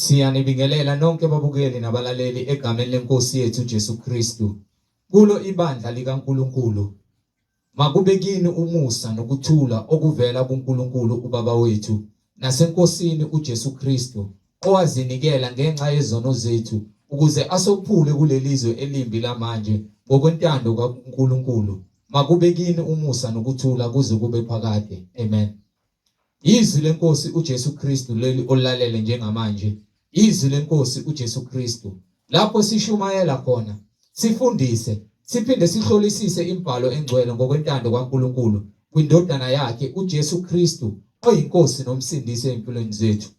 Siyanibingelela nonke babukeli nabalaleli egameni lenkosi yethu Jesu Kristu. Kulo ibandla likaNkuluNkulu makube kini umusa nokuthula okuvela kuNkulunkulu uBaba wethu naseNkosini uJesu Kristu owazinikela ngenxa yezono zethu ukuze asophule kulelizwe elimbi lamanje ngokwentando kaNkulunkulu. Makube kini umusa nokuthula kuze kube phakade. Amen. Izwi lenkosi uJesu Kristu leli olalele njengamanje. Izwi lenkosi uJesu Kristu. Lapho sishumayela khona, sifundise, siphinde sihlolisise imibhalo engcwele ngokwentando kaNkulunkulu kwindodana yakhe uJesu Kristu oyinkosi nomsindisi ezimpilweni zethu.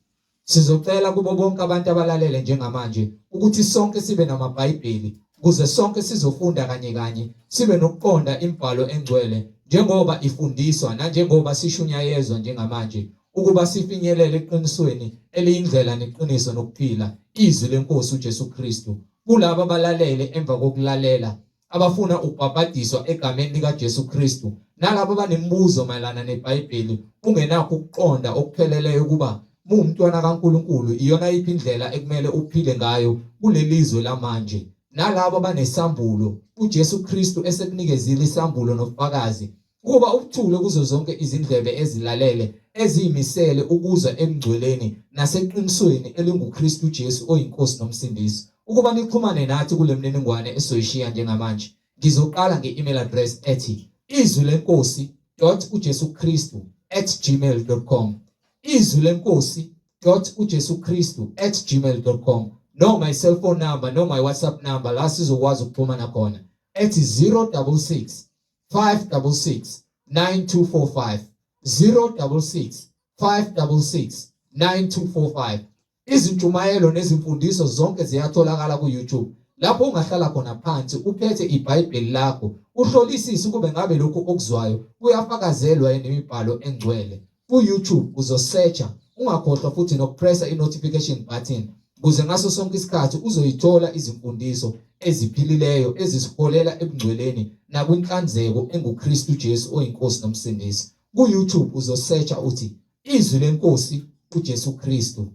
Sizocela kubo bonke abantu abalalele njengamanje ukuthi sonke sibe namaBhayibheli ukuze sonke sizofunda kanye kanye sibe nokuqonda imibhalo engcwele njengoba ifundiswa nanjengoba sishunyayezwa njengamanje ukuba sifinyelele eqinisweni eliyindlela neqiniso nokuphila izwi lenkosi uJesu Kristu kulabo abalalele emva kokulalela abafuna ukubhabhadiswa egameni likaJesu Kristu nalabo abanemibuzo mayelana neBhayibheli ungenakho ukuqonda okupheleleyo ukuba muwumntwana kaNkuluNkulu iyona yiphi indlela ekumele uphile ngayo kulelizwe lamanje nalabo abanesambulo uJesu Kristu esekunikezile isambulo nobufakazi Kuba ubuthule kuzo zonke izindlebe ezilalele, eziyimisele ukuza ebungcweleni naseqinisweni elinguKristu Jesu oyiNkosi noMsindisi. Ukuba nixhumane nathi kule mniningwane esizoyishiya njengamanje, ngizoqala nge-email address ethi izwi lenkosi dot uJesu Kristu at gmail dot com izwi lenkosi dot uJesu Kristu at gmail dot com noma i-cellphone number noma i-WhatsApp number la sizokwazi ukuxhumana khona ethi 066 566 9245 066 566 9245 Izintshumayelo nezimfundiso zonke ziyatholakala ku-YouTube lapho ungahlala khona phansi uphethe iBhayibheli lakho uhlolisise ukube ngabe lokhu okuzwayo kuyafakazelwa yini imibhalo engcwele. Ku-YouTube uzosearcha ungakhohlwa futhi nokupressa i-notification button ukuze ngaso sonke isikhathi uzoyithola izimfundiso eziphilileyo ezisiholela ebungcweleni nakwinhlanzeko enguKristu Jesu oyiNkosi noMsindisi. Ku-YouTube uzosearcha uthi Izwi leNkosi uJesu Kristu.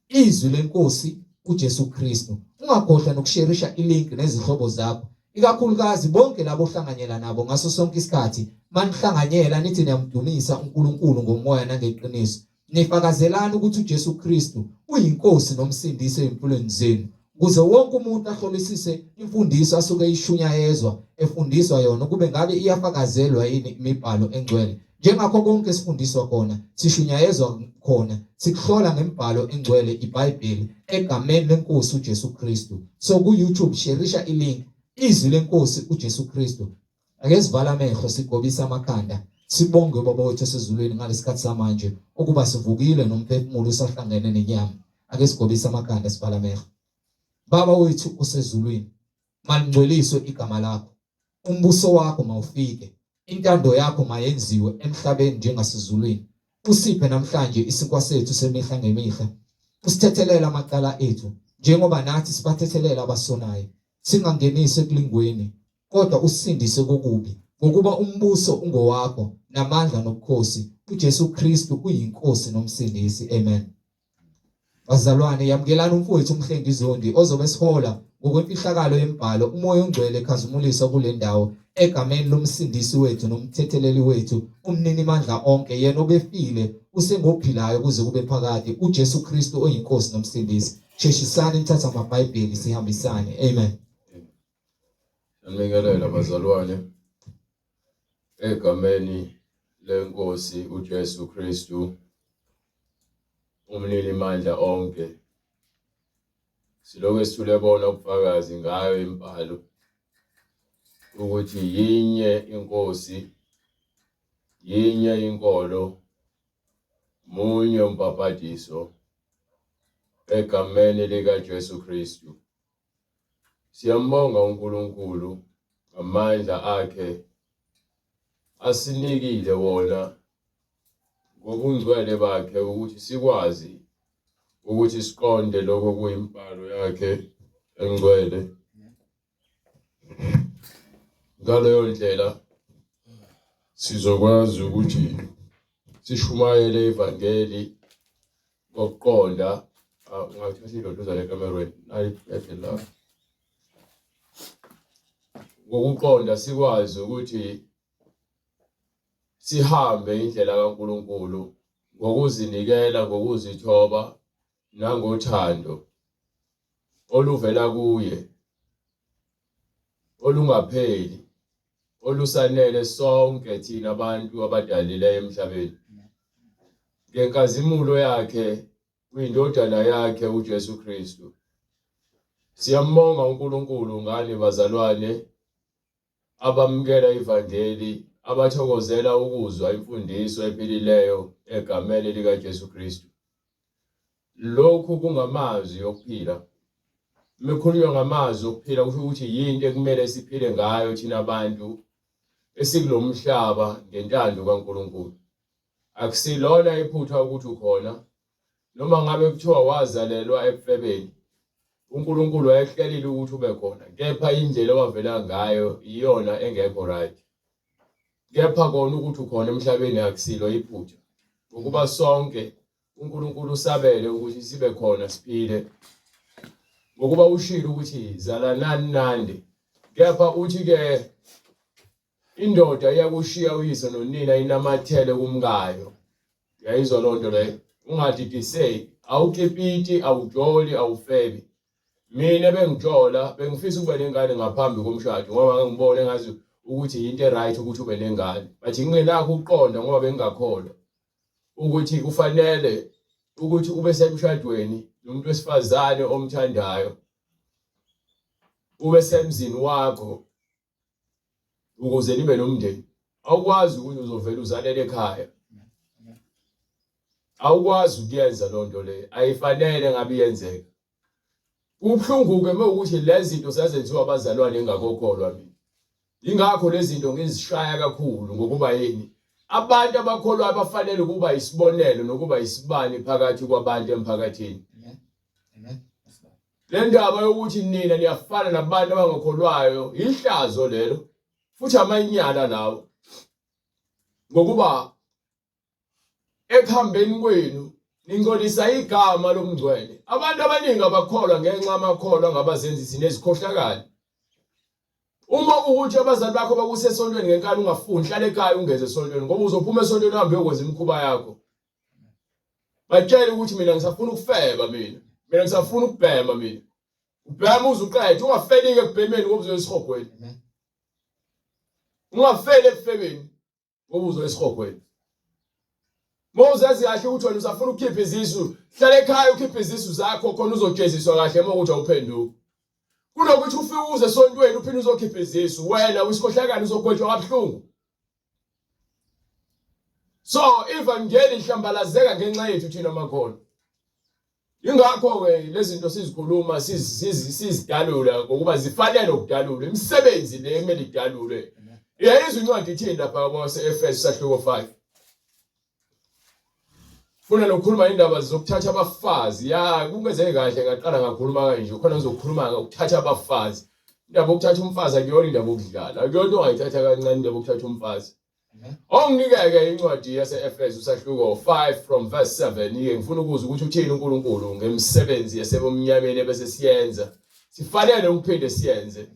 Izwi leNkosi uJesu Kristu. Ungakhohlwa nokusherisha ilink nezihlobo zakho, ikakhulukazi bonke labo ohlanganyela nabo ngaso sonke isikhathi. Manihlanganyela nithi niyamdumisa uNkulunkulu ngomoya nangeqiniso. Nifakazelana ukuthi uJesu Kristu uyiNkosi noMsindisi ezimpilweni zenu. Ukuze wonke umuntu ahlolisise imfundiso asuke eyishunyayezwa efundiswa yona ukube ngabe iyafakazelwa yini imibhalo engcwele. Njengakho konke esifundiswa khona, sishunyayezwa khona, sikuhlola ngemibhalo engcwele iBhayibheli egameni leNkosi uJesu Kristu. So ku-YouTube sherisha ilink izwi leNkosi uJesu Kristu. Ake sivale amehlo sigobise amakhanda sibonge ubaba wethu osezulwini ngalesikhathi samanje ukuba sivukile nomphefumulo usahlangene nenyama. Ake sigobise amakhanda sivale amehlo. Baba wethu osezulwini, malingcweliswe igama lakho. Umbuso wakho mawufike. Intando yakho mayenziwe emhlabeni njengasezulwini. Usiphe namhlanje isinkwa sethu semihla ngemihla. Usithethelele amacala ethu njengoba nathi sibathethelela abasonayo. Singangenisi ekulingweni, kodwa usisindise kokubi, ngokuba umbuso ungowakho namandla nobukhosi, uJesu Kristu uyiNkosi noMsindisi. Amen. Bazalwane, yamukelani umfowethu uMhlengi Zondi ozobe esihola ngokwemfihlakalo yemibhalo uMoya oNgcwele ekhazimuliswa kule ndawo egameni loMsindisi wethu nomthetheleli wethu umninimandla onke yena obefile usengophilayo kuze kube phakade uJesu Kristu oyiNkosi noMsindisi. Sheshisani nithathe amaBhayibheli sihambisane. Amen. Sanibingelela bazalwane egameni lenkosi uJesu Kristu umnini mandla onke. Silokhu esithule bona ubufakazi ngayo imibhalo ukuthi yinye inkosi, yinye inkolo, munye umbhabhadiso egameni likaJesu Kristu. Siyambonga uNkulunkulu ngamandla akhe asinikile wona ngobungcwele bakhe ukuthi sikwazi ukuthi siqonde lokho kuyimbhalo yakhe engcwele. Ngaleyo ndlela sizokwazi ukuthi sishumayele ivangeli ngokuqonda. Ah, ungathatha iloduza lekamerweni nalibhebhe la. Ngokuqonda sikwazi ukuthi sihambe indlela kaNkulunkulu ngokuzinikela, ngokuzithoba nangothando oluvela kuye olungapheli olusanele sonke thina abantu abadalileyo emhlabeni ngenkazimulo yakhe kwiNdodana yakhe uJesu Kristu. Siyambonga uNkulunkulu ngani bazalwane abamukela ivangeli, abathokozela ukuzwa imfundiso ephilileyo egameni likaJesu Kristu. Lokhu kungamazwi okuphila. Uma kukhulunywa ngamazwi okuphila kusho ukuthi yinto ekumele siphile ngayo thina abantu esikulomhlaba ngentando kaNkulunkulu. Akusilona iphutha ukuthi ukhona noma ngabe kuthiwa wazalelwa ebufebeni. UNkulunkulu wayehlelile ukuthi ube khona, kepha indlela owavela ngayo iyona engekho right. Kepha kona ukuthi ukhona emhlabeni akusilo iphutha, ngokuba sonke uNkulunkulu usabele ukuthi sibe khona siphile. Ngokuba ushilo ukuthi zalanani nande, kepha uthi-ke Indoda iyakushiya uyise nonina inamathele kumkayo. Uyayizwa loo nto leyo? Ungadidiseki, awukipiti, awujoli, awufebi. Mina bengijola, bengifisa ukuba nengane ngaphambi komshado ngoba ngangibona engazi ukuthi yinto e-right ukuthi ube nengane. But ngingenakho ukuqonda ngoba bengingakholwa ukuthi kufanele ukuthi ube semshadweni nomuntu wesifazane omthandayo, ube semzini wakho ukuze nibe nomndeni. Awukwazi ukuthi uzovela uzalele ekhaya, awukwazi ukuyenza loo nto leyo, ayifanele ngabe iyenzeka. Kubuhlungu-ke uma ukuthi lezi zinto zazenziwa abazalwane engakokholwa mina. Yingakho lezi zinto ngizishaya kakhulu ngokuba yini? Abantu abakholwayo bafanele ukuba isibonelo nokuba isibani phakathi kwabantu emphakathini. Amen. Le ndaba yokuthi nina niyafana nabantu abangakholwayo ihlazo lelo futhi amanyala lawo ngokuba ekuhambeni kwenu ningcolisa igama lomngcwele. Abantu abaningi abakholwa ngenxa amakholwa ngabazenzisi nezikhohlakali. Uma kuwukuthi abazali bakho bakusesontweni ngenkani ungafuni, hlala ekhaya ungeze esontweni ngoba uzophuma esontweni uhambe uyokwenza imikhuba yakho. Batshele ukuthi mina ngisafuna ukufeba mina. Mina ngisafuna ukubhema mina. Ubhema uze uqede, ungafeli-ke ekubhemeni ngoba uzoya esihogweni. Ungafeli ekufebeni ngoba uzoya esihogweni. Uma uzazi kahle ukuthi wena usafuna ukukhipha izisu, hlala ekhaya ukhiphe izisu zakho khona uzojeziswa kahle uma ukuthi awuphenduki. Kunokuthi ufike uze esontweni uphinde uzokhipha izisu, wena uyisikhohlakala uzogwetshwa kabuhlungu. So ivangeli lihlambalazeka ngenxa yethu thina makholwa. Ingakho-ke lezi zinto sizikhuluma sizidalula ngokuba zifanele ukudalulwa. Imisebenzi le kumele idalulwe. Iyayizwa incwadi ithini lapha kwase-Efesu sahluko 5. Funa nokukhuluma indaba zokuthatha abafazi. Ya, kungenzeke kahle ngaqala ngakhuluma kanje. Khona ngizokhuluma ngokuthatha abafazi. Indaba yokuthatha umfazi akuyona indaba yokudlala. Akuyona into ongayithatha kancane indaba yokuthatha umfazi. Onginikeke incwadi yase-Efesu sahluko 5 from verse 7. Ike ngifuna ukuzwa ukuthi uthini uNkulunkulu ngemisebenzi yasebumnyameni ebese siyenza. Sifanele ukuphinde siyenze.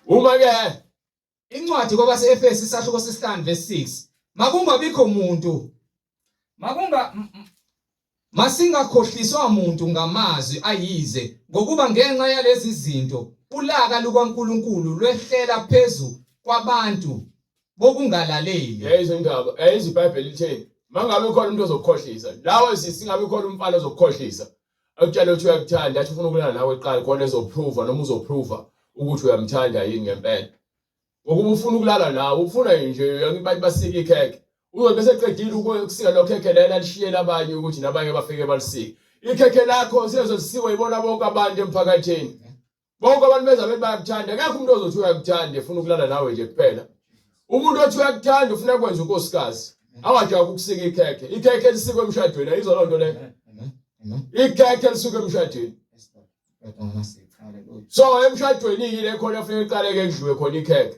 Uma ke Incwadi kwabase-Efesu isahluko sesihlanu verse 6. Makungabikho muntu makunga masingakhohliswa muntu ngamazwi ayize ngokuba ngenxa yalezi zinto ulaka lukaNkulunkulu lwehlela phezu kwabantu bokungalaleli. Yayizwa indaba, yayizwa iBhayibheli litheni? Mangabe khona umuntu ozokukhohlisa, lawe sisi ngabe khona umfana ozokukhohlisa. Akutshela ukuthi uyakuthanda, athi ufuna ukulala nawe kuqala khona ezoprova noma uzoprova ukuthi uyamthanda yini ngempela. Ngokuba ufuna ukulala nawe, ufuna nje abantu basike ikhekhe. Uzobe bese qedile ukusika lo khekhe lena lishiyele abanye ukuthi nabanye bafike balisike. Ikhekhe lakho sezosikwa yibona bonke abantu emphakathini. Bonke abantu beza bethi bayakuthanda, akekho umuntu ozothi uyakuthanda efuna ukulala nawe nje kuphela. Umuntu othi uyakuthanda ufuna kwenza unkosikazi. Awajaka ukusika ikhekhe. Ikhekhe lisikwe emshadweni, ayizwa loo nto leyo. Ikhekhe lisikwe emshadweni. So emshadweni yile khona kufanele iqaleke kudliwe khona ikhekhe.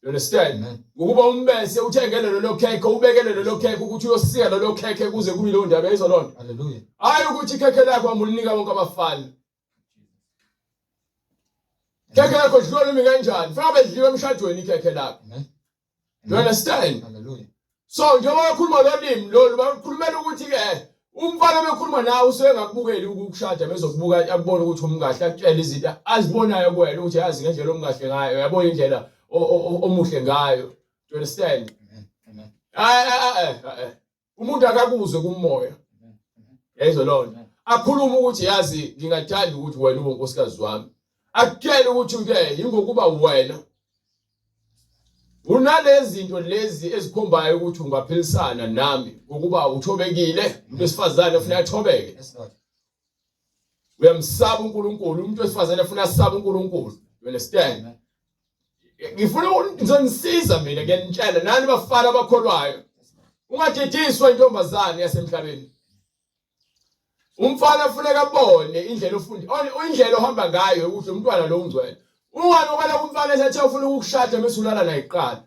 You understand? Ngokuba umbese uthengele lelo khekhe ubekele lelo khekhe ukuthi uyosika lelo khekhe kuze kube leyo ndaba yizwa lonto. Hallelujah. Hayi ukuthi ikhekhe lakho amulinika bonke abafana. Khekhe lakho dliwa noma kanjani? Fanele bedliwe emshadweni ikhekhe lakho. You understand? Hallelujah. So njengoba bekhuluma lolimi lolu bakhulumela ukuthi ke umfana bekhuluma nawe usuke engakubukeli ukukushada bezokubuka akubona ukuthi umkahle akutshela izinto azibonayo kuwena ukuthi yazi ngendlela omkahle ngayo yabona indlela omuhle ngayo. Do you understand? Amen. Ayi umuntu akakuzwe kumoya. Yayizwa lona. Akhuluma ukuthi yazi ngingathanda ukuthi wena ube unkosikazi wami. Akutshele ukuthi ke yingokuba wena unalezi zinto lezi ezikhombayo ukuthi ungaphilisana nami ngokuba uthobekile umuntu wesifazane ufuna athobeke uyamsaba uNkulunkulu umuntu wesifazane ufuna asabe uNkulunkulu you understand ngifuna ngizonisiza mina ngiyanitshela nani bafana abakholwayo ungadidiswa intombazane yasemhlabeni Umfana kufuneka abone indlela ofunda indlela ohamba ngayo ukuthi umntwana lo ungcwele. Ungalokala kumfana esethe ufuna ukukushada bese ulala naye kuqala.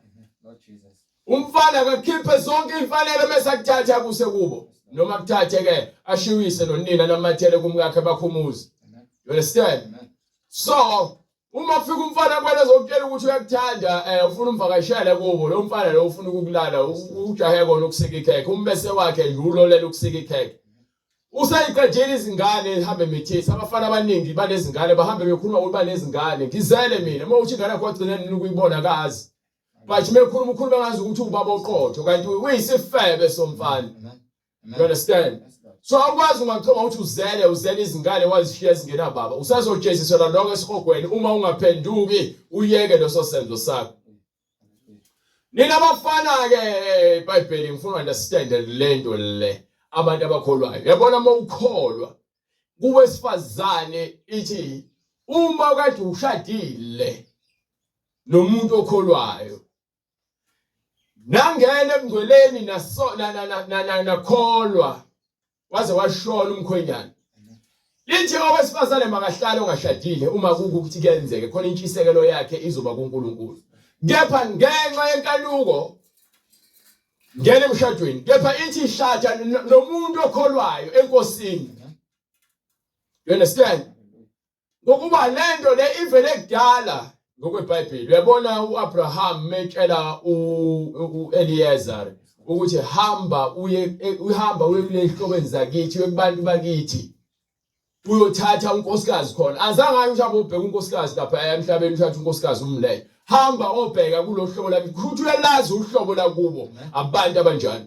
Umfana akakhiphe zonke imfanelo bese akuthathe akuse kubo. Noma kuthathe ke ashiwise nonina namathele kumkakhe bakhumuze. You understand? So uma kufika umfana kwena ezokutshela ukuthi uyakuthanda eh ufuna umvakashele kubo lo mfana lo ufuna ukukulala ujahe kona ukusika ikhekhe umbese wakhe nje ulolela ukusika ikhekhe usayiqedile izingane ehambe mithisa abafana abaningi banezingane bahambe bekhuluma ukuthi banezingane ngizele mina uma uthi ingane yakho wagcina nini ukuyibona kazi but mekhuluma ukhuluma ngazi ukuthi ubaba oqotho kanti uyisifebe somfana. You understand? So awukwazi ungachoma uthi uzele uzele izingane wazishiya zingenababa. Usazojeziselwa lokho esihogweni uma ungaphenduki uyeke leso senzo sakho. Nina bafana ke iBhayibheli ngifuna understand lento le abantu abakholwayo. Yabona uma ukholwa kuwesifazane ithi uma kade ushadile nomuntu okholwayo nangena ebungcweleni nakholwa waze washona umkhwenyana lithi owesifazane makahlale ongashadile uma kuwukuthi kuyenzeke khona intshisekelo yakhe izoba kuNkulunkulu kepha ngenxa yenkanuko ngena emshadweni kepha ithi shada nomuntu okholwayo enkosini. You understand? Ngokuba lento le ivele kudala ngokweBhayibheli. Uyabona uAbraham metshela uEliezer ukuthi hamba uye e, uhamba uye kule hlobeni zakithi uye kubantu bakithi uyothatha unkosikazi khona. Azange aye ukuthi abobheka unkosikazi lapha emhlabeni uthatha unkosikazi umlele. Hamba obheka kulohlobo lakithi. Kusho ukuthi uyalazi uhlobo lakubo abantu abanjani.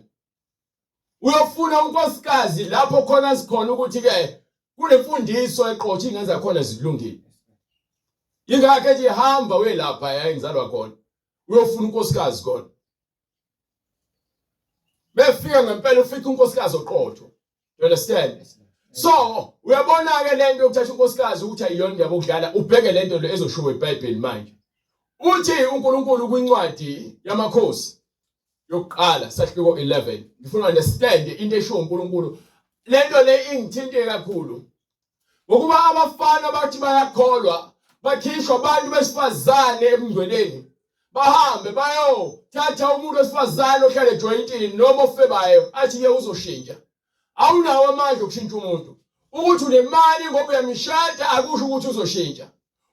Uyofuna unkosikazi lapho khona sikhona ukuthi ke kunemfundiso eqotho ingenza khona zilungile. Ingakho ethi hamba uye lapha yayingizalwa khona. Uyofuna unkosikazi khona. Befika ngempela ufika unkosikazi oqotho. You understand? So uyabona ke lento yokuthatha unkosikazi ukuthi ayiyona indaba okudlala ubheke lento le ezoshiwo iBhayibheli manje. Uthi uNkulunkulu kwincwadi yamakhosi yokuqala sahluko 11 ngifuna understand into eshiwo uNkulunkulu lento le ingithinte kakhulu ngokuba abafana bathi bayakholwa bakhishwa abantu besifazane ebungcweleni bahambe bayothatha umuntu wesifazane ohlale ejoyintini noma ofebayo athi ke uzoshintsha awunawo amandla okushintsha umuntu ukuthi unemali ngoba uyamshada akusho ukuthi uzoshintsha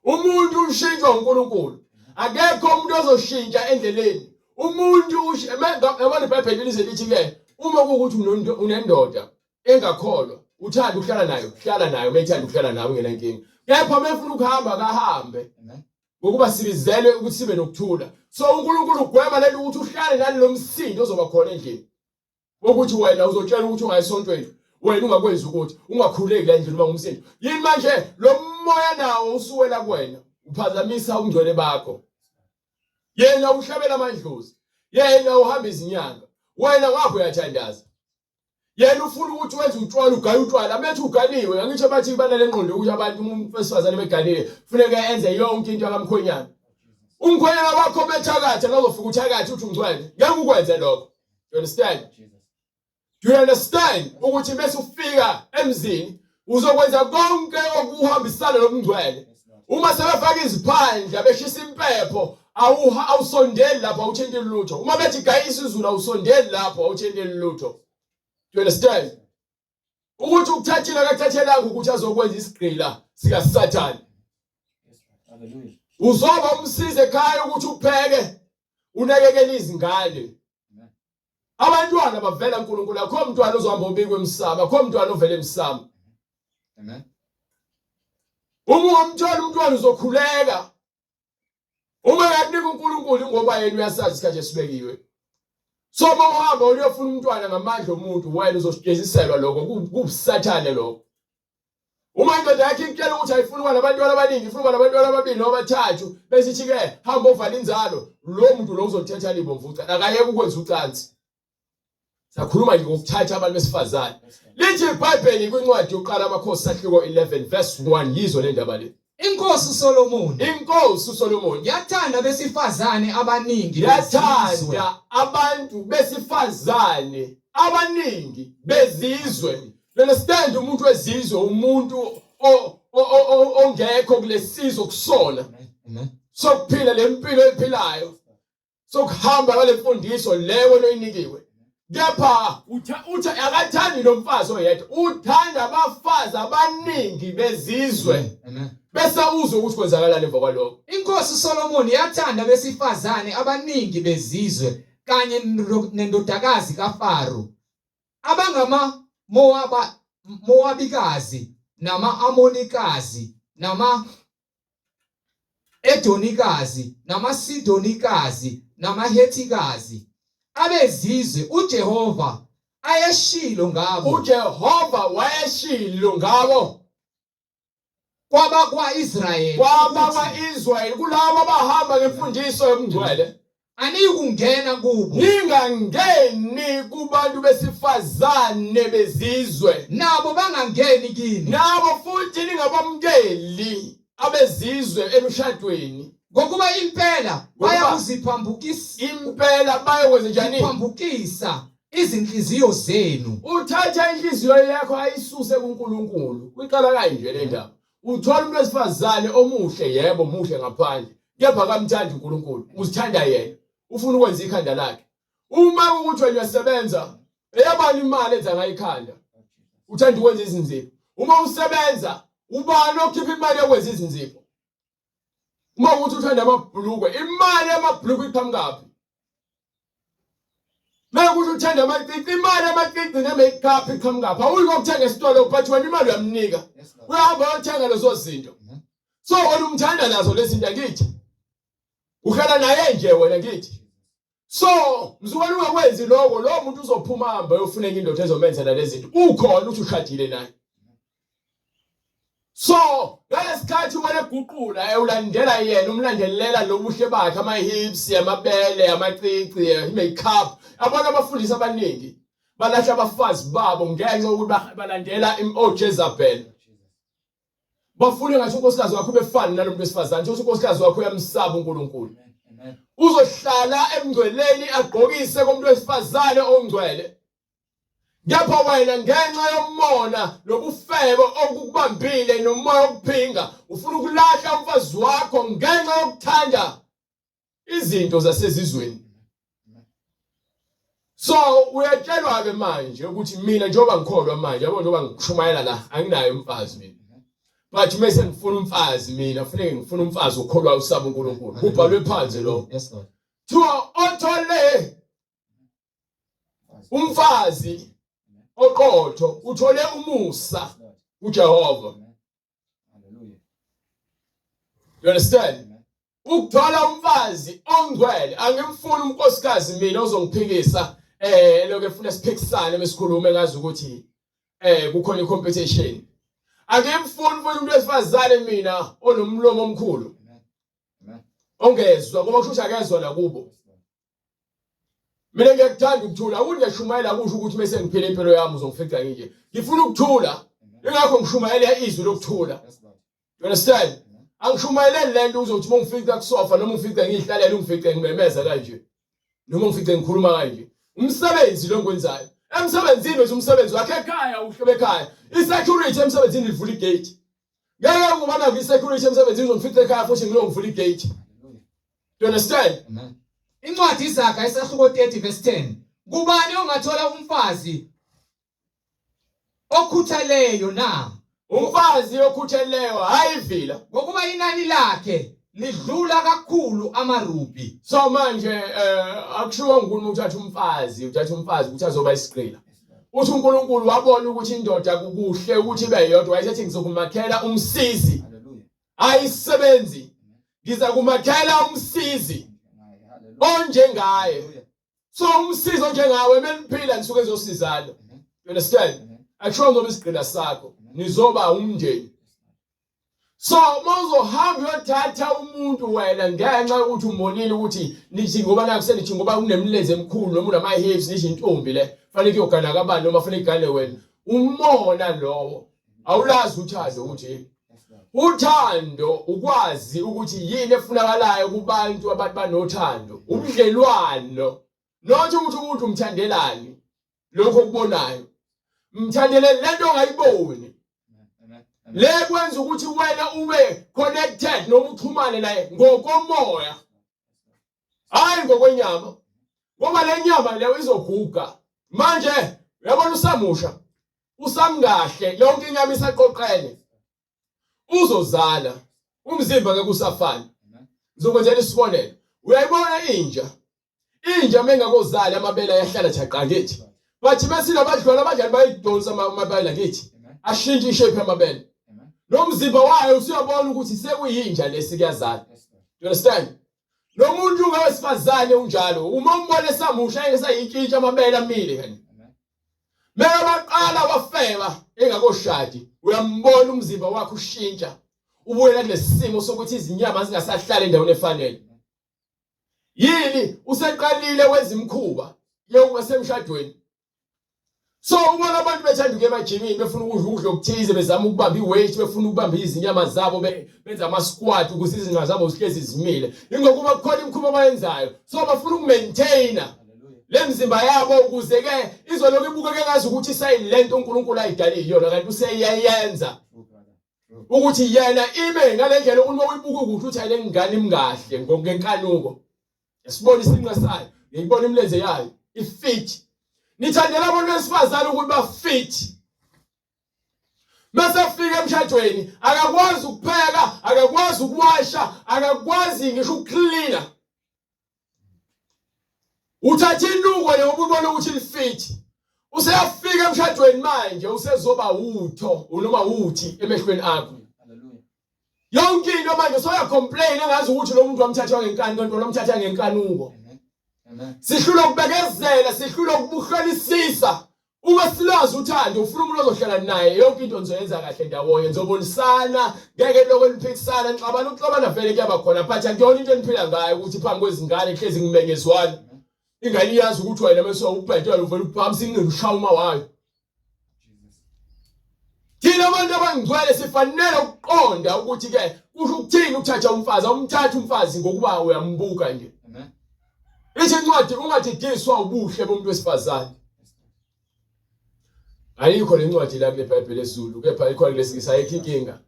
Umuntu ushintshwa uNkulunkulu. Akekho umuntu ozoshintsha endleleni. Umuntu yabona iBhayibheli lize lithi ke uma kuwukuthi unendoda engakholwa uthanda ukuhlala nayo hlala nayo uma ethanda ukuhlala nawe ungenankinga kepha uma efuna ukuhamba akahambe ngokuba sibizelwe ukuthi sibe nokuthula so uNkulunkulu ugwema lento ukuthi uhlale nalelo msindo ozoba khona endlini Ukuthi wena uzotshela ukuthi ungayi esontweni wena ungakwenzi ukuthi ungakhuleki la endlini uma ngumsindo yini manje lo moya nawo usuwela kuwena uphazamisa ubungcwele bakho yena uhlabela amadlozi yena uhamba izinyanga wena ngapho uyathandaza yena ufuna ukuthi wenze utshwala ugaye utshwala abethi uganiwe angisho bathi banale ngqondo ukuthi abantu umuntu wesifazane beganile funeka enze yonke into yakamkhwenyana umkhwenyana wakho bethakatha ngazofika uthakathe uthi ungcwele ngeke ukwenze lokho. You understand? Do you understand ukuthi bese ufika emzini uzokwenza konke okuhambisana nobungcwele. Uma sebefaka iziphandla beshisa impepho Awusondeli lapho, awuthinteli lutho. Uma bethi gaya isiZulu, awusondeli lapho, awuthinteli lutho. Do you understand? Ukuthi ukuthathile akathathelanga ukuthi azokwenza isigqila sikaSathane. Uzoba umsize ekhaya ukuthi upheke, unakekele izingane. Abantwana bavela uNkulunkulu, akho mntwana ozohamba obikwe emsamo, akho mntwana ovela emsamo. Amen. Uma ungamthola umntwana uzokhuleka. Uma engakunika uNkulunkulu ngoba yena uyasazi isikhathi esibekiwe. So uma uhamba uyofuna umntwana ngamandla omuntu, wena uzojeziselwa lokho, kubusathane lokho. Uma indoda yakho ikutshela ukuthi ayifuni ukuba nabantwana abaningi, ifuna ukuba nabantwana ababili noma abathathu, bese ithi-ke hamba ovala inzalo, lo muntu lo uzolithatha libomvu ucansi, akayeke ukwenza ucansi. Sakhuluma nje ngokuthatha abantu besifazane. Lithi iBhayibheli kwincwadi yokuqala amakhosi sahluko 11 verse 1 yizo le ndaba le. Inkosi uSolomoni Inkosi uSolomoni yathanda abesifazane abaningi bezizwe. Yathanda abantu besifazane abaningi bezizwe. Understand umuntu wezizwe umuntu ongekho kulesizwe kusona. Amen. Sokuphila lempilo ephilayo. Sokuhamba ngale mfundiso le wena oyinikiwe. Kepha utha akathandi lo mfazi oyedwa, uthanda abafazi abaningi bezizwe. Amen. Bese uzwe ukuthi kwenzakalani emva kwalokho. Inkosi uSolomoni yathanda abesifazane abaningi bezizwe kanye nendodakazi kaFaro abangama Moaba Moabikazi nama-Amonikazi nama Edonikazi namaSidonikazi namaHethikazi abezizwe uJehova ayeshilo ngabo. UJehova wayeshilo ngabo kwabakwa-Israyeli kwabakwa-Israyeli kulabo abahamba ngemfundiso yobungcwele aniyikungena kubo ningangeni kubantu besifazane bezizwe nabo bangangeni kini nabo futhi ningabamukeli abezizwe emshadweni ngokuba impela bayakuziphambukisa impela bayokwenza njani phambukisa izinhliziyo zenu uthatha inhliziyo yakho ayisuse kuNkulunkulu kuyiqala kanje le ndaba uthola umuntu wesifazane omuhle yebo muhle ngaphandle kepha akamthandi uNkulunkulu uzithanda yena ufuna ukwenza ikhanda lakhe uma ukuthi wena uyasebenza eyabani imali enza ngayo ikhanda uthanda ukwenza izinzipho uma usebenza ubani okhipha imali yokwenza izinzipho uma ukuthi uthanda amabhulukwe imali yamabhulukwe iqhamukaphi Mekuthi uthanda amacici imali yamacici ne-makeup iqhamukaphi awuyi kokuthenga esitolo but wena imali uyamnika uyahamba uyothenga lezo zinto so wena umthanda nazo lezi zinto angithi uhlala naye nje wena ngithi so mzukwana ungakwenzi lokho lo muntu uzophuma ahambe ayofuna enye indoda ezomenzela lezi zinto ukhona uthi ushadile naye so ngalesikhathi wena eguqula ulandela yena umlandelela lobuhle bakhe ama-hips amabele amacici i-makeup abantu abafundisi abaningi balahla abafazi babo ngenxa yokuthi balandela oJezebel bafune ngathi unkosikazi wakho ubefana nalo muntu wesifazane ukuthi unkosikazi wakho uyamsaba uNkulunkulu uzohlala emngcweleni agqokise komuntu wesifazane ongcwele Kepha wena ngenxa yomona nobufebo okukubambile nomoya wokuphinga ufuna ukulahla umfazi wakho ngenxa yokuthanda izinto zasezizweni. So uyatshelwa ke manje ukuthi mina njengoba ngikholwa manje yabo njengoba ngishumayela la anginayo umfazi mina. But mase ngifuna umfazi mina kufuneke ngifuna umfazi okholwayo usaba uNkulunkulu. Kubhalwe phansi lo. Yes Lord. Thiwa othole umfazi oqotho uthole umusa kuJehova. You understand? Ukuthola umfazi ongcwele angimfuni unkosikazi mina ozongiphikisa eh lokho efuna siphikisane besikhulume ngazi ukuthi eh kukhona icompetition. Angimfuni futhi umuntu wesifazane mina onomlomo omkhulu. Ongezwa ngoba kusho ukuthi akezwa nakubo. Mina ngiyakuthanda ukuthula ukuthi ngiyashumayela kusho ukuthi mese ngiphila impilo yami uzongifica nginje. Ngifuna ukuthula. Ingakho ngishumayela izwi lokuthula. You understand? Angishumayeleli lento uzothi uma ngifica kusofa noma ngifice ngihlalela ungifice ngimemeza kanje. Noma ngifice ngikhuluma kanje. Umsebenzi lo ngikwenzayo. Emsebenzini wenza umsebenzi wakhe ekhaya uhlobe ekhaya. I-security emsebenzini livula igate. Ngeke kuba nakho i-security emsebenzini uzongifica ekhaya futhi ngilo ngivula igate. Do you understand? Amen. Incwadi iZaga isahluko 30 verse 10. Kubani ongathola umfazi okhuthaleyo na? Umfazi okhutheleyo hayi vila. Ngokuba inani lakhe lidlula kakhulu amarubi. So manje eh akushiwo uNkulunkulu uthatha umfazi, uthatha umfazi ukuthi azoba isigqila. Uthi uNkulunkulu wabona ukuthi indoda kukuhle ukuthi ibe yodwa, wayesethi ngizokumakhela umsizi. Ayisebenzi. Ngiza kumakhela umsizi onjengaye. So umsizi onjengawe meniphila nisuke ezosizana. You understand? Akusho ngoba isigqila sakho nizoba umndeni. So mawuzohamba uyothatha umuntu wena ngenxa yokuthi umbonile ukuthi nithi ngoba naku senithi ngoba unemlenze emikhulu noma unama hips nisho intombi le fanele kuyogana kabani noma fanele igane wena umona lowo awulazi uthando ukuthi uthando ukwazi ukuthi yini efunakalayo kubantu abantu banothando ubudlelwano not ukuthi umuntu umthandelani lokho okubonayo mthandele lento ongayiboni le kwenza ukuthi wena ube connected noma uxhumane naye ngokomoya hayi ngokwenyama ngoba le nyama leyo izoguga manje uyabona usamusha usamkahle yonke inyama isaqoqene uzozala umzimba ngeke usafana ngizokwenzela isibonelo uyayibona inja inja mengakozali amabele ayahlala jaqa ngithi bathi besinabadlwana abadlali bayidonsa amabele ngithi ashintshe ishape yamabele lo mzimba wayo usuyabona ukuthi sekuyinja lesi kuyazala you understand lo muntu wesifazane unjalo uma umbona esamusha esayintshintsha amabele amile kanje Meke waqala wafeba engakoshadi uyambona umzimba wakhe ushintsha ubuyela kulesimo sokuthi izinyama zingasahlali endaweni efanele. Yini useqalile wezimkhuba yokuba semshadweni. So ubona abantu bethanda ukuya emajimini befuna ukudla ukudla okuthize bezama ukubamba i-weight befuna ukubamba izinyama zabo benza ama-squat ukuze izinqa zabo zihlezi zimile. Ingokuba kukhona imikhuba abayenzayo. So bafuna ukumaintaina le mzimba yabo ukuze ke izolokhu ibukeke ngazi ukuthi isayilento uNkulunkulu ayidale iyona kanti useyayenza ukuthi yena ime ngale ndlela umuntu oyibuka ukuthi uthi ayile ngane imkahle ngokungenkanuko esibona isinqa sayo ngiyibona imilenze yayo ifit nithandela abantu besifazane ukuthi bafit Mase fika emshadweni akakwazi ukupheka akakwazi ukuwasha akakwazi ngisho ukucleana Uthatha inuko le ngoba ubona ukuthi lifithi. Useyafika emshadweni manje usezoba utho noma uthi emehlweni akho. Yonke into manje soya complain engazi ukuthi lo muntu wamthatha ngenkani kanti wamthatha ngenkanuko. Sihlulwa ukubekezela, sihlulwa ukubuhlolisisa. Uma silazi uthando ufuna umuntu ozohlala naye yonke into nizoyenza kahle ndawonye nizobonisana ngeke lokho niphikisana nixabana ukuxabana vele kuyaba khona but akuyona into eniphila ngayo ukuthi phambi kwezingane kuhlezi ngimenyezwana ingane iyazi ukuthi wena mase ubhedela uvela uphamisa inqindi ushaya uma wayo thina abantu abangcwele sifanele ukuqonda ukuthi ke kusho ukuthini ukuthatha umfazi awumthatha umfazi ngokuba uyambuka nje Ithi incwadi ungadidiswa ubuhle bomuntu wesifazane. Ayikho le ncwadi la kule Bible esiZulu kepha ikhona kulesingisi ayikho inkinga.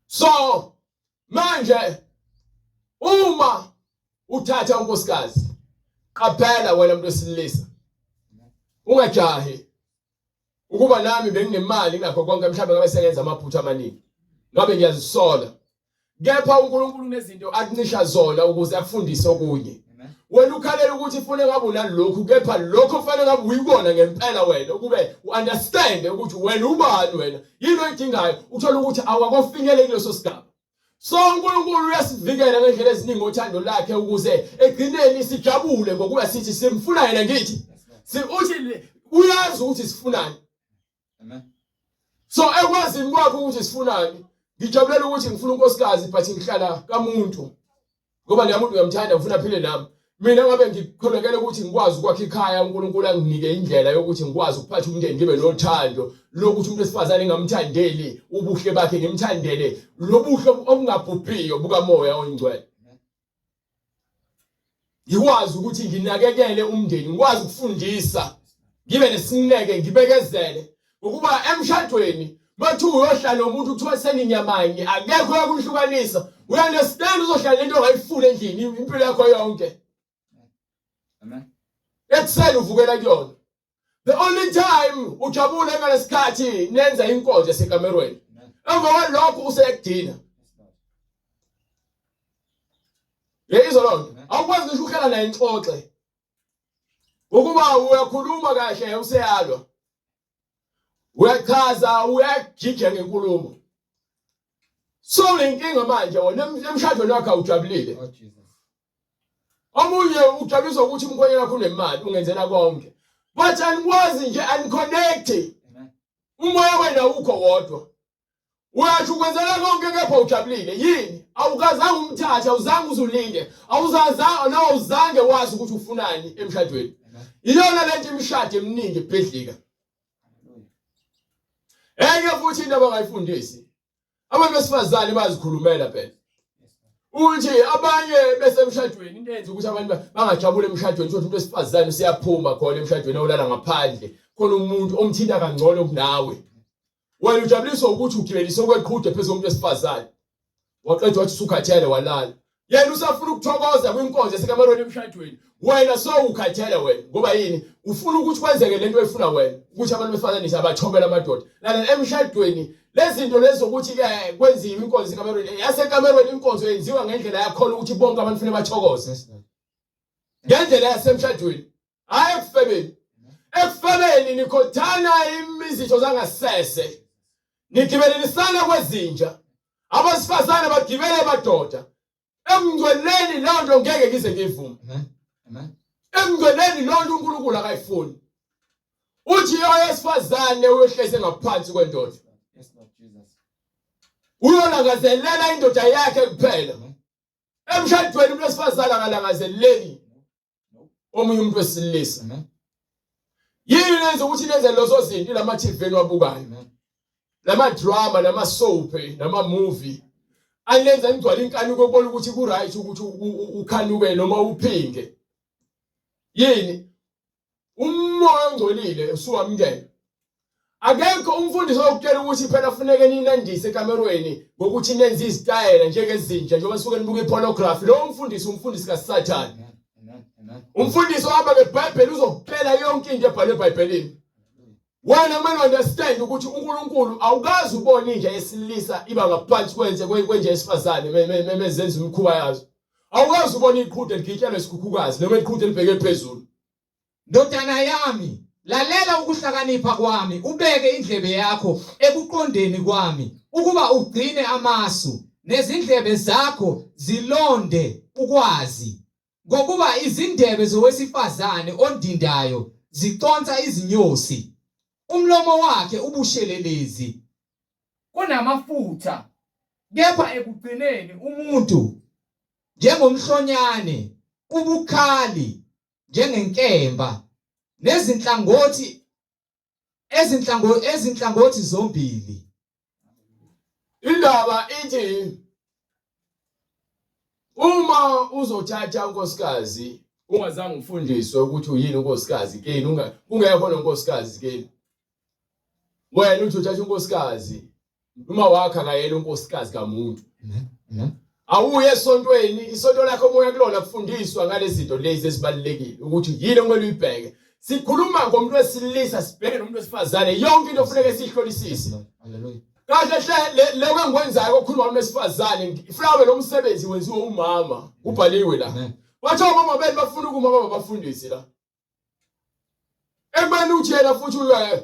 So manje uma uthatha unkosikazi qaphela wena muntu wesilisa ungajahi ukuba nami benginemali ngakho konke mhlawumbe ngabe sengenza amaphutha amaningi ngabe ngiyazisola kepha uNkulunkulu unezinto akuncisha zona ukuze akufundise okunye wena ukhalela ukuthi ufune ngabe unalokhu kepha lokho kufanele ngabe uyikona ngempela wena ukube uunderstand ukuthi wena ubani wena yini oyidingayo uthola ukuthi awakofinyeleki kuleso sigaba So uNkulunkulu uyasivikela ngendlela eziningi ngothando lakhe ukuze egcineni sijabule ngokuba sithi simfuna yena ngithi si uthi uyazi ukuthi sifunani. Amen. So ekwazini kwakhe ukuthi sifunani ngijabulela ukuthi ngifuna unkosikazi but ngihlala kamuntu ngoba leya muntu uyamthanda ngifuna aphile nami mina ngabe ngikholekele ukuthi ngikwazi ukwakha ikhaya uNkulunkulu anginike indlela yokuthi ngikwazi ukuphatha umndeni ngibe nothando lokuthi umuntu wesifazane ngingamthandeli ubuhle bakhe ngimthandele lobuhle obungabhubhiyo bukamoya oyingcwele ngikwazi ukuthi nginakekele umndeni ngikwazi ukufundisa ngibe nesineke ngibekezele ukuba emshadweni Bathi uyohlala nomuntu kuthiwa seninyamanye akekho oyakuhlukanisa. We understand uzohlala lento ongayifuni endlini impilo yakho yonke. Amen. Ekuseni uvukela kuyona. The only time ujabule ngalesikhathi nenza inkonzo yasekamerweni. Emva kwalokho useyakudina. Yeyizwa loo nto. Awukwazi ngisho ukuhlala naye nixoxe. Ukuba uyakhuluma kahle useyalwa. Uyachaza uyajija ngenkulumo. So lenkinga manje wena emshadweni wakho awujabulile. Oh Jesus. Omunye ujabuliswa ukuthi umkhwenyana wakho unemali ungenzela konke. But anikwazi nje aniconnect. Amen. Umoya wena ukho wodwa. Uyasho ukwenzela konke kepha ujabulile. Yini? Awukazange umthathe, awuzange uzulinde. Awuzazange nawe awuzange wazi ukuthi ufunani emshadweni. Amen. Iyona lento imishado eminingi ibhidlika. Hallelujah. Enye futhi into abangayifundisi. Abantu besifazane bazikhulumela phela. Yes, Lord. Uthi abanye besemshadweni into eyenza ukuthi abantu bangajabuli emshadweni ukuthi umuntu wesifazane useyaphuma khona emshadweni olala ngaphandle khona umuntu omthinta kangcono kunawe. Wena ujabuliswa ukuthi ugibelise okweqhude phezu komuntu wesifazane. Waqeda wathi usukhathele walala. Yena usafuna ukuthokoza kwinkonzo esekamerweni emshadweni. Wena so ukhathele wena ngoba yini? Ufuna ukuthi kwenzeke lento oyifuna wena ukuthi abantu besifazane abathobela amadoda. Lalela emshadweni lezinto lezi ukuthi ke kwenziwe inkonzo esekamerweni yasekamerweni inkonzo yenziwa ngendlela yakhona ukuthi bonke abantu kufanele bathokoze. Yes, Lord. Ngendlela yasemshadweni. Hayi ekufebeni. Ekufebeni nikhothana imizitho zangasese. Nigibelelisana kwezinja. Abasifazane bagibele madoda. Emngcweleni leyo nto ngeke ngize ngiyivume. Amen. Amen. Emngcweleni leyo nto uNkulunkulu akayifuni. Uthi owesifazane uyohleze ngaphansi kwendoda. Yes, Lord Jesus. Uyolangazelela indoda yakhe kuphela. Amen. Emshadweni umuntu wesifazane akalangazeleli omunye umuntu wesilisa. Amen. Yini lenza ukuthi nenze lezo zinto lama TV eniwabukayo? Amen. Lama drama, nama soap, nama movie. Alenza nigcwale inkanuko ukubona ukuthi ku right ukuthi ukhanuke noma uphinge. Yini? Umoya ongcolile usuwamukela. Akekho umfundisi okutshela ukuthi phela funeke ninandise ekamerweni ngokuthi nenze izitayela njengezinja njengoba suke nibuka ipornography. Lowo mfundisi umfundisi kaSathane. Amen. Amen. Amen. Umfundisi ohamba ngeBhayibheli uzokutshela yonke into ebhalwe eBhayibhelini. Wena kumele understand ukuthi uNkulunkulu awukazi ubone inja yesilisa iba ngaphansi kwenze kwenja yesifazane mezenza imikhuba yazo. Awukazi ubone iqhude ligitshelwe isikhukhukazi noma iqhude libheke phezulu. Ndodana yami, lalela ukuhlakanipha kwami, ubeke indlebe yakho ekuqondeni kwami, ukuba ugcine amasu, nezindlebe zakho zilonde ukwazi. Ngokuba izindebe zowesifazane ondindayo ziconsa izinyosi, umlomo wakhe ubushelelezi kunamafutha, kepha ekugcineni umuntu njengomhlonyane ubukhali njengenkemba nezinhlangothi ezinhlangothi zombili. Indaba ithi uma uzothatha unkosikazi ungazange ufundiswe ukuthi uyini unkosikazi kini kungekho nonkosikazi kini wena uthi uthatha unkosikazi uma wakho akayena unkosikazi kamuntu. Amen. Amen. Awuye esontweni, isonto lakho omoya kulona kufundiswa ngalezi zinto lezi ezibalulekile ukuthi yini okumele uyibheke. Sikhuluma ngomuntu wesilisa sibheke nomuntu wesifazane yonke into ofuneke siyihlolisise. Hallelujah. Kahle hle lokho engikwenzayo okukhuluma ngomuntu wesifazane mhlawumbe lo msebenzi wenziwe umama kubhaliwe la. Amen. Bathi omama benu bafuna ukuma baba bafundisi la. Ekubeni uthi yena futhi uya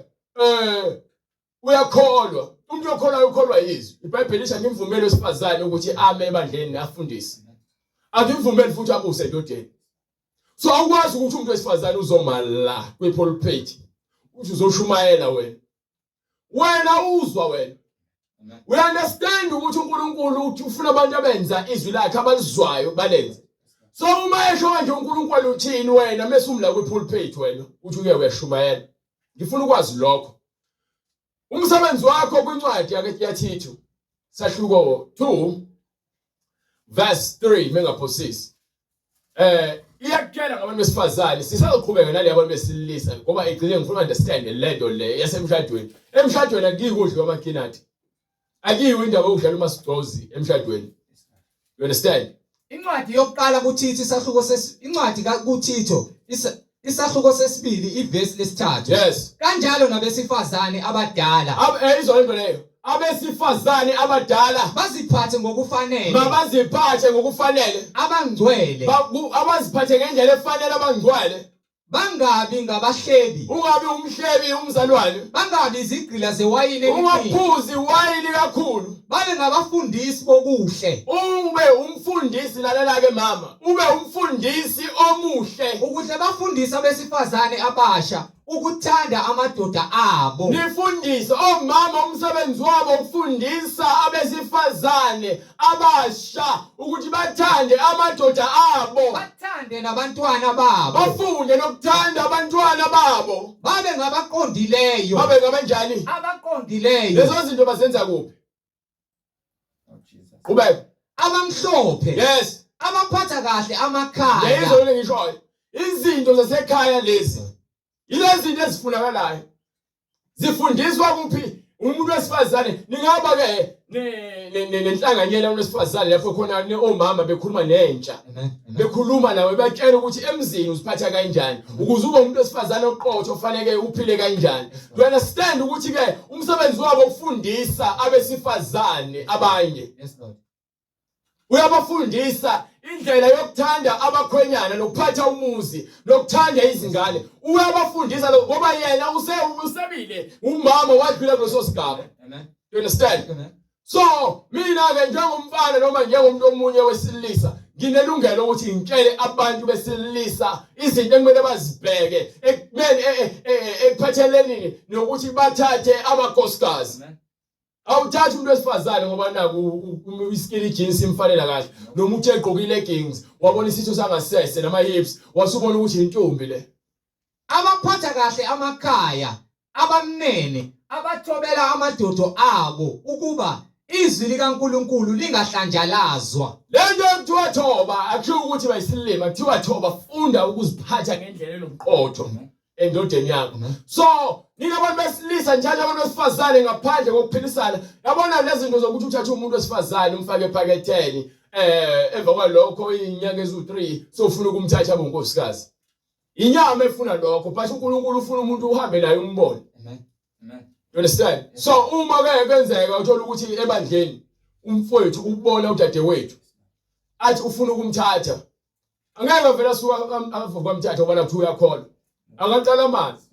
uyakholwa. Umuntu okholwayo ukholwa yizwi. IBhayibheli lisho ngimvumele wesifazane ukuthi ame ebandleni afundise. Angimvumeli futhi abuse endodeni. So awukwazi ukuthi umuntu wesifazane uzoma la kwipulpit uthi uzoshumayela wena. Wena uzwa wena. We understand ukuthi uNkulunkulu uthi ufuna abantu abenza izwi lakhe abalizwayo balenze. So uma esho kanje uNkulunkulu uthini wena mase umla kwipulpit wena uthi uye uyashumayela. Ngifuna ukwazi lokho. Umsebenzi wakho kwincwadi yaThithu sahluko 2 verse 3 mengaphosisi. Iyakutshela ngabantu besifazane, sisazoqhubeka nale abantu besilisa ngoba egcine ngifuna understand le nto le yasemshadweni. Emshadweni akuyikudla kwamakinati. Akiyiwe indaba yokudlala umasigcozi emshadweni. You understand? Incwadi yokuqala kuThitho isahluko ses incwadi kuThitho isahluko sesibili ivesi lesithathu. Yes. Kanjalo nabesifazane abadala. Ab eh, izwa lento leyo. Abesifazane abadala baziphathe ngokufanele. Mabaziphathe ngokufanele. Abangcwele. Abaziphathe ngendlela efanele abangcwele. Bangabi ngabahlebi. Ungabi umhlebi umzalwane. Bangabi izigqila zewayini eliningi. Ungaphuzi iwayini kakhulu. Babe ngabafundisi bokuhle. Ube umfundisi lalela ke mama. Ube umfundisi omuhle. Ukuze bafundise abesifazane abasha ukuthanda amadoda abo. Nifundise omama umsebenzi wabo ukufundisa abesifazane abasha ukuthi bathande amadoda abo, bathande nabantwana babo, bafunde nokuthanda abantwana babo, babe ngabaqondileyo. Babe ngabanjani? Abaqondileyo. Lezo zinto bazenza kuphi? Oh, Qhubeka. Abamhlophe. Yes. Abaphatha kahle amakhaya. Lezo ngishoyo. Izinto zasekhaya lezi. Yilezi zinto ezifunakalayo. Zifundiswa kuphi umuntu wesifazane ningaba ke nenhlanganyela umuntu wesifazane lapho khona omama bekhuluma nentsha bekhuluma nawe batshela ukuthi emzini uziphatha kanjani ukuze ube umuntu wesifazane oqotho ofanele uphile kanjani. Do you understand ukuthi ke umsebenzi wabo ukufundisa abesifazane abanye. Yes Lord. Uyabafundisa indlela yokuthanda abakhwenyana nokuphatha umuzi nokuthanda izingane. Uyabafundisa lokho ngoba yena use usebile umama wadlula kuleso sigaba. Amen. You understand? Amen. So mina ke njengomfana noma njengomuntu omunye wesilisa nginelungelo ukuthi ngitshele abantu besilisa izinto ekumele bazibheke ekumele ekuphatheleni nokuthi bathathe amakhosikazi. Amen. Awuthathi umuntu wesifazane ngoba naku iskini jeans imfanela kahle noma uthe egqoka i-leggings wabona isitho sangasese nama hips wasubona ukuthi intombi le. Abaphatha kahle amakhaya, abamnene, abathobela amadodo abo ukuba izwi likaNkulunkulu lingahlanjalazwa. Le nto ekuthiwa thoba akusho ukuthi bayisilima, kuthiwa thoba funda ukuziphatha ngendlela enobuqotho. Endodeni yakho. So nina abantu besilisa njalo abantu besifazane ngaphandle kokuphilisana, yabona lezi zinto zokuthi uthathe umuntu wesifazane umfake ephaketheni emva kwalokho izinyanga eziwu-3 sofuna ukumthatha abe unkosikazi. Inyama efuna lokho, but uNkulunkulu ufuna umuntu uhambe naye umbone. Amen. Amen. You understand? So uma ke kwenzeka uthola ukuthi ebandleni umfowethu ubona udadewethu athi ufuna ukumthatha, angeke vele asuka avuka kwamthatha ngoba nakuthiwa uyakholwa, akaqala amanzi,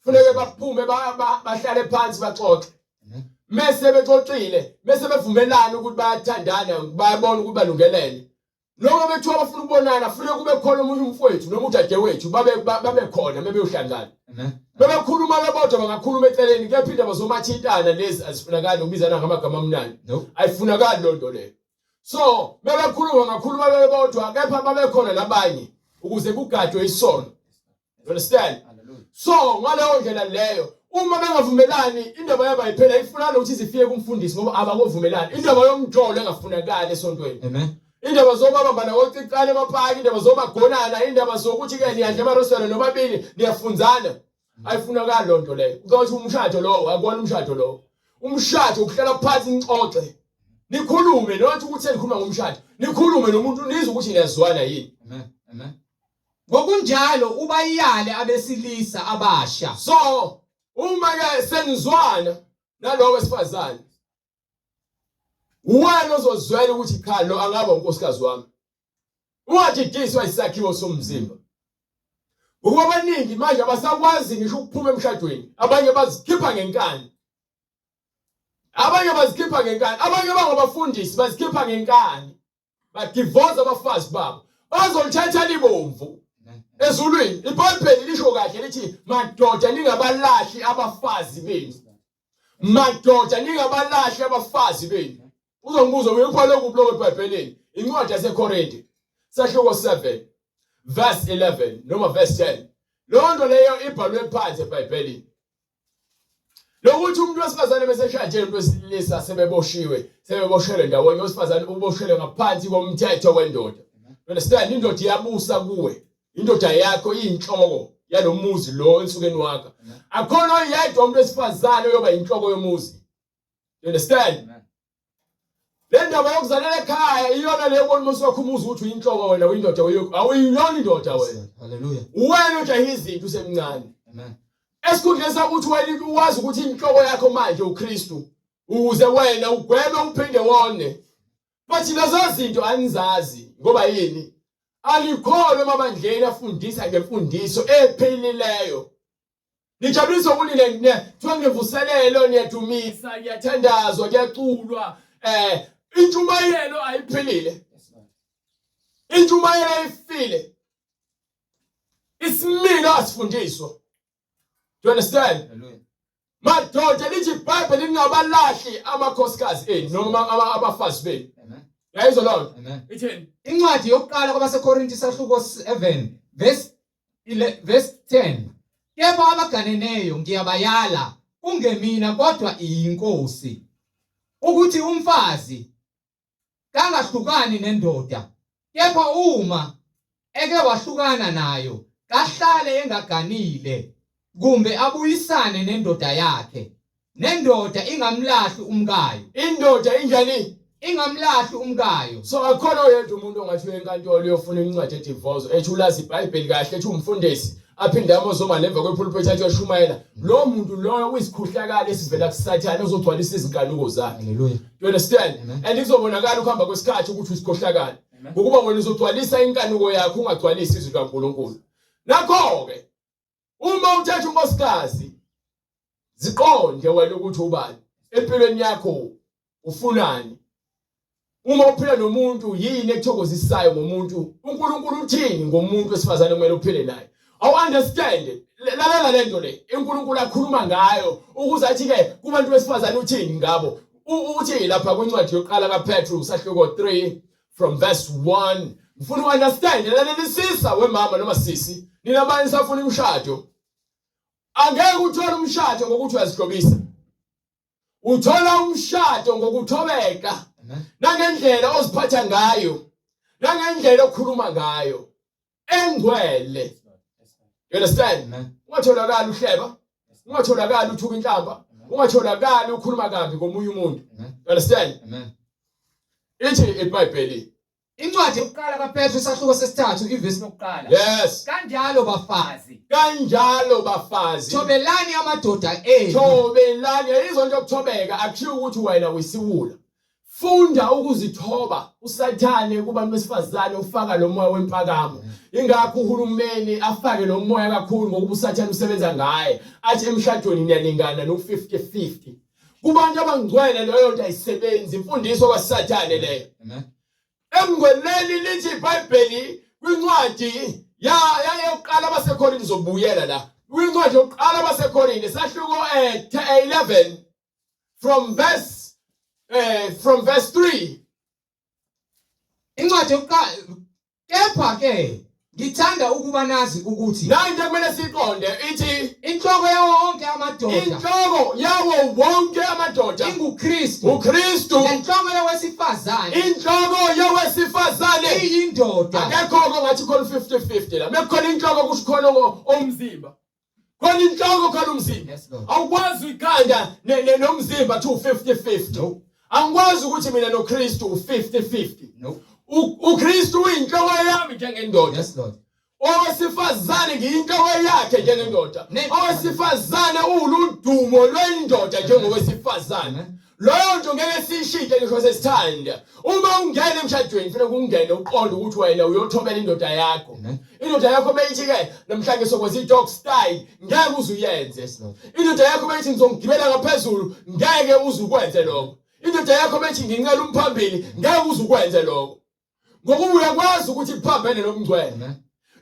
funeke baphume bahlale phansi baxoxe. Mese bexoxile, mese bevumelana ukuthi bayathandana, bayabona ukuthi balungelene. Noma bethiwa bafuna ukubonana, funeka kube khona omunye umfowethu noma udadewethu babe khona mebeyohlangana. Bebekhuluma bebodwa bangakhuluma eceleni, kuyaphinda bazomathintana. Lezi azifunakali ukubizana ngamagama amnandi, ayifunakali loo nto leyo. So bebekhuluma ngakhuluma bebodwa, kepha babekhona nabanye ukuze kugadwe isono. You understand? So ngaleyo ndlela leyo uma bengavumelani indaba yabo ayiphela, ifunana ukuthi izifike kumfundisi ngoba abakovumelani. Indaba yomjolo engafunakali esontweni. Amen. Indaba zobabambana kocicane emapaki, indaba zobagonana, indaba zokuthi ke niyadla emarestaurant nobabili niyafunzana, ayifunakali loo nto leyo. Ucathi umshado lowo akuwona umshado lowo. Umshado ukuhlala phansi nixoxe, nikhulume, not ukuthi nikhuluma ngomshado, nikhulume nomuntu nizwe ukuthi niyazwana yini. Amen. Amen. Ngokunjalo ubayale abesilisa abasha. So uma ke senizwana nalowo wesifazane, wena ozozwela ukuthi cha lo angaba unkosikazi wami. Ungadidiswa isakhiwo somzimba. Ngokuba abaningi manje abasakwazi ngisho ukuphuma emshadweni, abanye bazikhipha ngenkani. Abanye bazikhipha ngenkani, abanye bangabafundisi bazikhipha ngenkani. Badivorce abafazi babo. Bazolithatha libomvu ezulwini. IBhayibheli lisho kahle lithi madoda ningabalahli abafazi benu. Madoda ningabalahli abafazi benu. Uzongibuza uyikholwe kuphi lokho eBhayibhelini? Incwadi yaseKorinte sahluko 7 verse 11 noma verse 10. Leyo nto leyo ibhalwe phansi eBhayibhelini. Lokuthi umuntu wesifazane bese umuntu wesilisa sebeboshiwe, sebeboshelwe ndawonye, owesifazane uboshelwe ngaphansi komthetho wendoda. Understand? Indoda iyabusa kuwe. Indoda yakho iyinhloko yalomuzi lo ensukeni wakho. Akhona oyedwa umuntu wesifazane oyoba inhloko yomuzi. You understand? Le ndaba yokuzalela ekhaya iyona leyo bona umuzi wakho umuzi ukuthi uyinhloko wena uyindoda awuyiyona indoda wena. Hallelujah. Wena ujahe izinto usemncane. Amen. Esikhundleni sokuthi wena wazi ukuthi inhloko yakho manje uKristu ukuze wena ugweme uphinde wone. But lezo zinto anizazi ngoba yini? Alikholwa emabandleni afundisa ngemfundiso ephilileyo. Nijabuliswa ukuthi ne kuthiwa ngivuselelo niyadumisa kuyathandazwa kuyaculwa eh intshumayelo ayiphilile. Intshumayelo ayifile. Isimilo asifundiswa. Do you understand? Hallelujah. Madoda lithi iBhayibheli lingabalahli amakhosikazi enu noma abafazi benu. Amen. Yayizwa loo nto? Amen. Ithini? Incwadi yokuqala kwabaseKorinte isahluko 7 verse verse 10. Kepha abaganeneyo ngiyabayala kungemina kodwa iyinkosi ukuthi umfazi kangahlukani nendoda kepha uma eke wahlukana nayo kahlale engaganile kumbe abuyisane nendoda yakhe nendoda ingamlahli umkayo. Indoda injani? Ingamlahli umkayo. So akhona oyedwa umuntu ongathi uye enkantolo uyofuna incwadi edivorce ethi ulazi iBhayibheli kahle ethi umfundisi aphinde amozoma lemva kwepulpit athi uyashumayela. Lo muntu loyo uyisikhuhlakala esivela kuSathane ozogcwalisa izinkanuko zakhe. Hallelujah. You understand? Amen. And izobonakala ukuhamba kwesikhathi ukuthi uyisikhohlakala. Amen. Ngokuba wena uzogcwalisa inkanuko yakho ungagcwalisi izwi likaNkulunkulu. Nakho-ke uma uthatha unkosikazi ziqonde wena ukuthi ubani empilweni yakho ufunani uma uphila nomuntu yini ekuthokozisayo ngomuntu uNkulunkulu uthini ngomuntu wesifazane kumele uphile naye awu understand lalela lento le uNkulunkulu akhuluma ngayo ukuze athi ke kubantu besifazane uthini ngabo uthi lapha kwincwadi yokuqala kaPetru usahluko 3 from verse 1 ngifuna uunderstand lalelisisa wemama noma sisi nina abanye safuna imishado angeke uthole umshado ngokuthi uyazihlobisa uthola umshado ngokuthobeka nangendlela oziphatha ngayo nangendlela okhuluma ngayo engcwele you understand ungatholakali uhleba ungatholakali uthuka inhlamba ungatholakali ukhuluma kabi komunye umuntu you understand ithi iBhayibheli Incwadi yokuqala kaPetru isahluko sesithathu ivesi lokuqala. Yes. Kanjalo bafazi. Kanjalo bafazi. Thobelani amadoda enu. Thobelani yizonto into yokuthobeka akushiwo ukuthi wena uyisiwula. Funda ukuzithoba usathane kubantu besifazane ufaka lo moya wempakamo. Ingakho uhulumeni afake lo moya kakhulu ngokuba usathane usebenza ngaye. Athi emshadweni niyalingana no 50-50. Kubantu abangcwele leyo nto ayisebenzi imfundiso kaSathane leyo. Amen. Emngweleni lithi iBhayibheli kwincwadi ya yayokuqala abaseKorinte zobuyela la. Kwincwadi yokuqala abaseKorinte sahluko 11 from verse from verse 3. Incwadi yokuqala kepha ke ngithanda ukuba nazi ukuthi Nayi into ekumele siyiqonde ithi inhloko yawo wonke amadoda inhloko yawo wonke amadoda inguKristu uKristu nenhloko yowesifazane inhloko yowesifazane iyindoda akekho ongathi khona 50-50 la mekukhona inhloko kusho khona omzimba khona inhloko khona umzimba Yes, Lord. awukwazi ikhanda nomzimba to 50-50 No. angikwazi ukuthi mina noKristu u50-50 No. uKristu uyinhloko yami njengendoda Yes, Lord. owesifazane ngiyinhloko yakhe njengendoda owesifazane uwuludumo lwendoda njengowesifazane Amen. Leyo nto ngeke siyishintshe ngisho sesithanda. Uma ungena emshadweni kufanele ungene uqonde ukuthi wena uyothobela indoda yakho. Indoda yakho beyithi ke namhlanje sokwenza i-dog style ngeke uze uyenze. Indoda yakho beyithi ngizongigibela ngaphezulu ngeke uze ukwenze lokho. Indoda yakho beyithi ngincela umphambili ngeke uze ukwenze lokho. Ngokuba uyakwazi ukuthi kuphambene nokungcwele.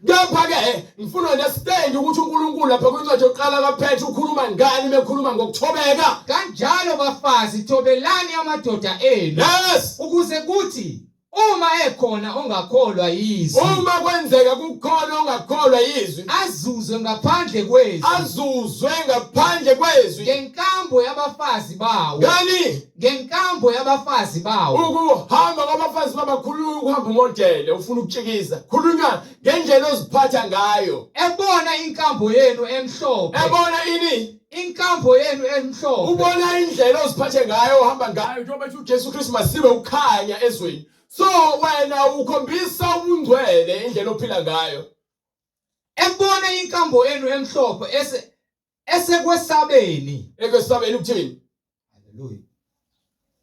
Kepha ke ngifuna understand ukuthi uNkulunkulu lapha kwincwadi yokuqala kaPetru ukhuluma ngani mekhuluma ngokuthobeka. Kanjalo bafazi thobelani amadoda enu. Yes. Ukuze kuthi Uma ekhona ongakholwa yizwi, Uma kwenzeka kukhona ongakholwa yizwi, azuzwe ngaphandle kwezwi, azuzwe ngaphandle kwezwi. Ngenkambo yabafazi bawo. Ngani? Ngenkambo yabafazi bawo. Ukuhamba kwabafazi babakhulunywa ukuhamba umodele ufuna ukutshikiza. Khulunywa ngendlela oziphatha ngayo. Ebona inkambo yenu emhlophe. Ebona ini? Inkambo yenu emhlophe. Ubona indlela oziphathe ngayo ohamba ngayo njengoba ethi uJesu Kristu masibe ukukhanya ezweni. So wena ukhombisa ubungcwele indlela ophila ngayo. Ebona inkambo yenu emhlophe ese esekwesabeni. Ekwesabeni ukuthini? Haleluya.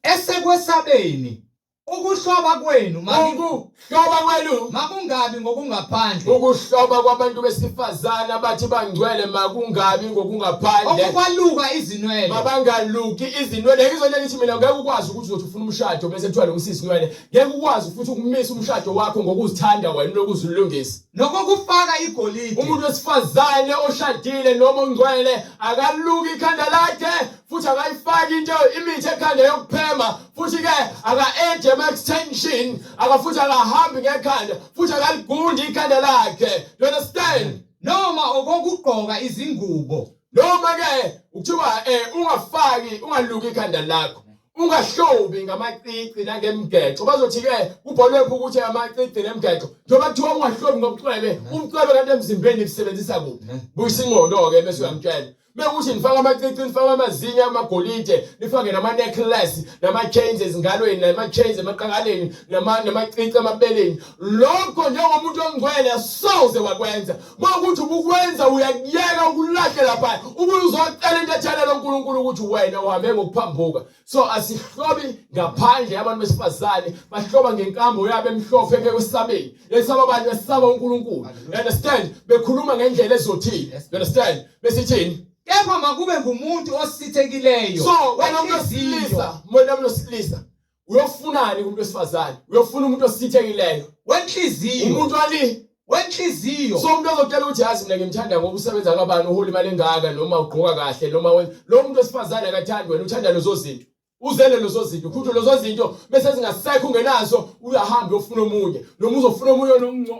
Esekwesabeni Ukuhloba kwenu ukuhloba kwenu makungabi ngokungaphandle. Ukuhloba kwabantu besifazane abathi bangcwele makungabi ngokungaphandle. Okukwaluka izinwele. Mabangaluki izinwele. Ngizona ngithi mina ngeke ukwazi ukuthi uzothi ufuna umshado bese kuthiwa lungisa izinwele. Ngeke ukwazi futhi ukumisa umshado wakho ngokuzithanda wena lokuzilungisa. Nokokufaka igolide. Umuntu wesifazane oshadile noma ongcwele akaluki ikhanda lakhe futhi akayifaki into imithi ekhanda yokuphema futhi ke aka-ede ama-extension akafuthi akahambi ngekhanda futhi akaligundi ikhanda lakhe. You understand? Noma okokugqoka izingubo. Noma ke kuthiwa ungafaki ungaluki ikhanda lakho, ungahlobi ngamacici nangemigexo. Bazothi ke kubhalwe phi ukuthi amacici nemigexo, njengoba kuthiwa ungahlobi ngobucwebe, ubucwebe kanti emzimbeni busebenzisa kuphi? Buyisa ingqondo ke bese uyamtshela. Mekuthi nifaka amacici, nifaka amazinyo amagolide, nifake nama-necklace, nama-chains ezingalweni, nama-chains emaqakaleni, namacici emabeleni. Lokho njengomuntu ongcwele asoze wakwenza. Mawukuthi ubukwenza uyakuyeka ukulahle lapha, ubuye uzocela intethelelo uNkulunkulu ukuthi wena uhambe ngokuphambuka. So asihlobi ngaphandle, abantu besifazane bahloba ngenkambo yabo emhlophe ekwesabeni. Yesaba abantu, esaba uNkulunkulu. You understand? Bekhuluma ngendlela ezothile. You understand? Besithini? Kepha makube ngumuntu osithekileyo. So wena umuntu wesilisa, wena umuntu wesilisa uyofunani kumuntu wesifazane? Uyofuna umuntu osithekileyo. Wenhliziyo. Umuntu ali wenhliziyo. So umuntu ozotshela ukuthi yazi mina ngimthanda ngoba usebenza kabani, uhola imali engaka, noma ugqoka kahle, noma wena lo muntu wesifazane akathandi wena, uthanda lezo zinto. Uzele lezo zinto, khutho lezo zinto bese zingasekho ungenazo, uyahamba uyofuna omunye, noma uzofuna omunye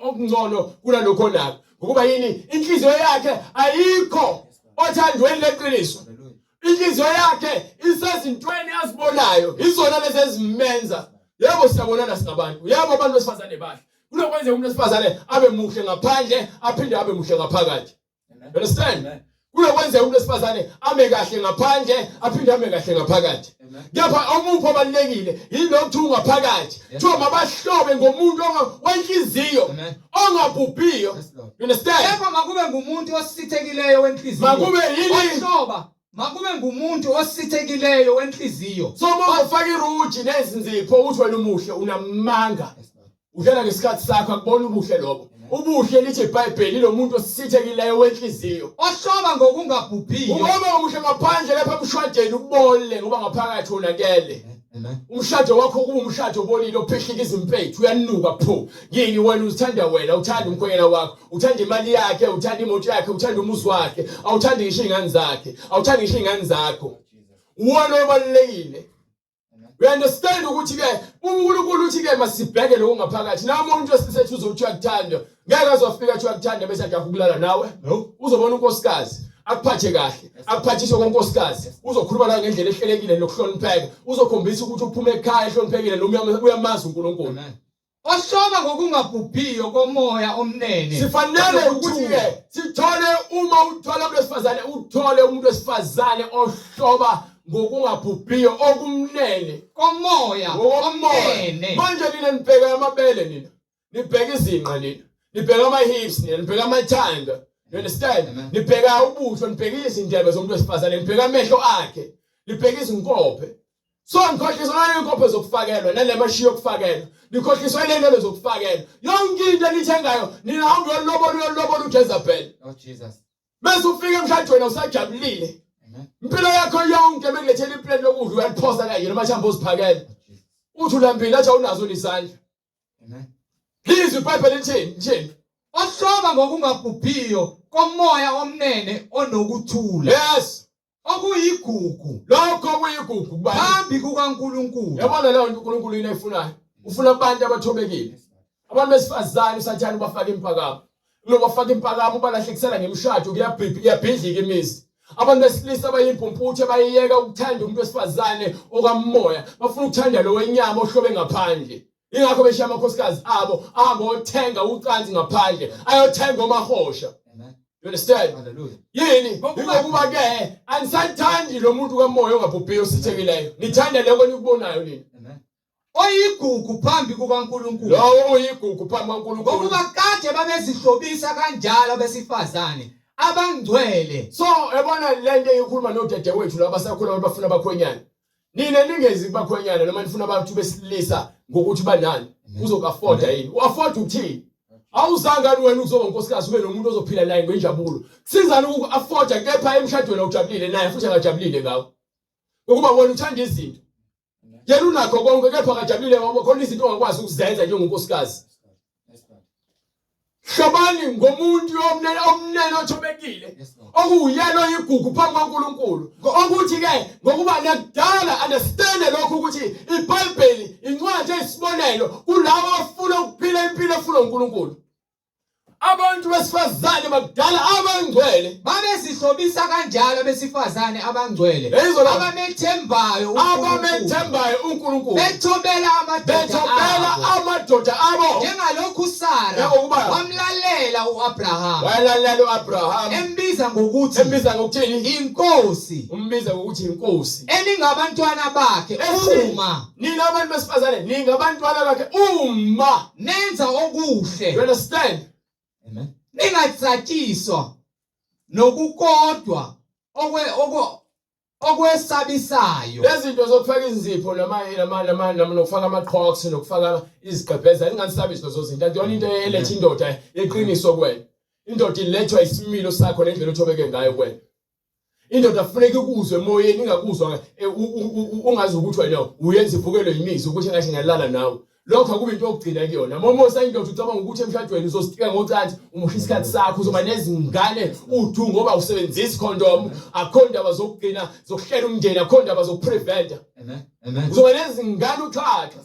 okungcono kunalokho onakho. Ngokuba yini? Inhliziyo yakhe ayikho othandweni leqiniso. Inhliziyo yakhe isezintweni azibonayo, izona lezi ezimenza. Yebo, siyabonana singabantu. Yebo, abantu besifazane bahle. Kunokwenzeka umuntu wesifazane abe muhle ngaphandle aphinde abe muhle ngaphakathi. You understand? Kunokwenzeka umuntu wesifazane ame kahle ngaphandle aphinde ame kahle ngaphakathi. Kepha omuphi obalulekile yilo kuthiwa ungaphakathi. Kuthiwa mabahlobe ngomuntu wenhliziyo ongabhubhiyo. You understand? Kepha makube ngumuntu osithekileyo wenhliziyo. Makube yini? Ohloba makube ngumuntu osithekileyo wenhliziyo. So uma uzofaka iruji nezinzipho uthi wena umuhle, unamanga. Udlala ngesikhathi sakho, akubona ubuhle lobo. Ubuhle lithi iBhayibheli lo muntu osithekileyo wenhliziyo. Ohloba ngokungabhubhiyo. Ungoba umuhle ngaphandle lapha emshadweni ubole ngoba ngaphakathi wonakele. Umshado wakho kuba umshado obolile ophihlika izimpethu uyanuka phu. Yini wena uzithanda wena, uthanda umkhwenyana wakho, uthanda imali yakhe, uthanda imoto yakhe, uthanda umuzi wakhe, awuthandi ngisho izingane zakhe, awuthandi ngisho izingane zakho. Wena obalulekile. We understand ukuthi ke uNkulunkulu uthi ke masibheke lokho ngaphakathi. Nami umuntu wesisethu uzothi uyakuthanda. Ngeke azofika athi uyakuthanda bese ajaha ukulala nawe. Uzobona unkosikazi akuphathe kahle, akuphathiswe konkosikazi. Uzokhuluma nawe ngendlela ehlelekile nokuhlonipheka. Uzokhombisa ukuthi uphuma ekhaya ehloniphekile noma uyamazi uNkulunkulu. Ohloba ngokungabhubhiyo komoya omnene. Sifanele ukuthi-ke sithole, uma uthola umuntu wesifazane, uthole umuntu wesifazane ohloba ngokungabhubhiyo okumnene komoya omnene. Manje nina nibheka amabele, nina nibheka izinqa, nina nibheka ama-hips, nina nibheka amathanga. You understand? Nibheka ubuso, nibheka izindebe zomuntu wesifazane, nibheka amehlo akhe, nibheka izinkophe. So nikhohliswa ngale nkophe zokufakelwa nale mashiya okufakelwa, nikhohliswa ile nto zokufakelwa. Yonke into enithengayo nina, hamba uyolobola, uyolobola uJezebel. Oh Jesus. Bese ufika emshadweni awusajabulile. Impilo yakho yonke bekulethela iplate lokudla uyaliphosa kanye noma mhlawumbe uziphakele. Uthi ulambile athi awunazo nesandla. Amen. Lizwi iBhayibheli lithini? Lithini? Ohloba ngokungabhubhiyo komoya omnene onokuthula. Yes. Okuyigugu. Lokho kuyigugu kubani? Phambi kukaNkulunkulu. Yabona leyo nto uNkulunkulu yini ayifunayo? Ufuna abantu abathobekile. Abantu besifazane uSathane ubafaka impakamo. Kulobafaka impakamo ubalahlekisela ngemishado kuyabhibhi kuyabhidlika imizi. Abantu besilisa bayimpumputhe bayiyeka ukuthanda umuntu wesifazane okamoya, bafuna ukuthanda lo wenyama ohlobe ngaphandle. Ingakho beshiya amakhosikazi abo ahambe othenga ucansi ngaphandle, ayothenga omahosha. You understand? Hallelujah. Yini? Ngokuba ke anisathandi lo muntu kamoya ongabhubhiyo osithekileyo. Nithanda lokho enikubonayo nina. Amen. Oyigugu phambi kukaNkulunkulu. Lowo uyigugu phambi kukaNkulunkulu. Ngokuba kade babezihlobisa kanjalo abesifazane abangcwele. So ebona lento engikhuluma nodadewethu laba basakhula abantu bafuna abakhwenyana. Nina ningezi kubakhwenyana noma nifuna abantu besilisa ngokuthi banani. Uzoku-afforda yini? U-afforda ukuthini? Awuzange wena uzoba unkosikazi ube nomuntu ozophila naye ngenjabulo. Kusizani uku-afforda kepha emshadweni awujabulile naye futhi akajabulile ngawe. Ngokuba wena uthanda izinto. Yena unakho konke kepha akajabulile ngoba khona izinto ongakwazi ukuzenza njengonkosikazi. Hlobani ngomuntu omnene omnene othobekile okuwuyena oyigugu phambi kaNkulunkulu okuthi ke ngokuba nakudala understand lokho ukuthi iBhayibheli incwadi eyisibonelo kulabo abafuna ukuphila impilo efuna uNkulunkulu. Abantu besifazane bakudala abangcwele babezihlobisa kanjalo abesifazane abangcwele abamethembayo abamethembayo uNkulunkulu bethobela amadoda bethobela amadoda abo njengalokhu uSara wamlalela uAbraham walalela uAbraham embiza ngokuthi embiza ngokuthini inkosi umbiza ngokuthi inkosi eningabantwana bakhe uma nina abantu besifazane ningabantwana bakhe uma nenza okuhle you understand amen ningatsatshiswa nokukodwa okwe okwesabisayo lezinto zokufaka izinzipho noma noma noma noma nokufaka ama-qhoks nokufaka izigqebheza ninganisabisi lezo zinto akuyona into eletha indoda yeqiniso kuwena indoda ilethwa isimilo sakho nendlela othobeke ngayo kuwena Indoda kufuneka ikuzwe emoyeni ingakuzwa eh, ungazi ukuthi wena uyenza ivukelwe yimizwa ukuthi engathi ngiyalala nawe. Lokho akubi into yokugcina kuyona. Momosa indoda ucabanga ukuthi emshadweni uzositika ngocansi, umosha isikhathi sakho, uzoba nezingane udu ngoba usebenzisa ikhondomu, akukho ndaba zokugcina zokuhlela umndeni, akukho ndaba zokupreventa. Amen. Amen. Uzoba nezingane uxhaxha.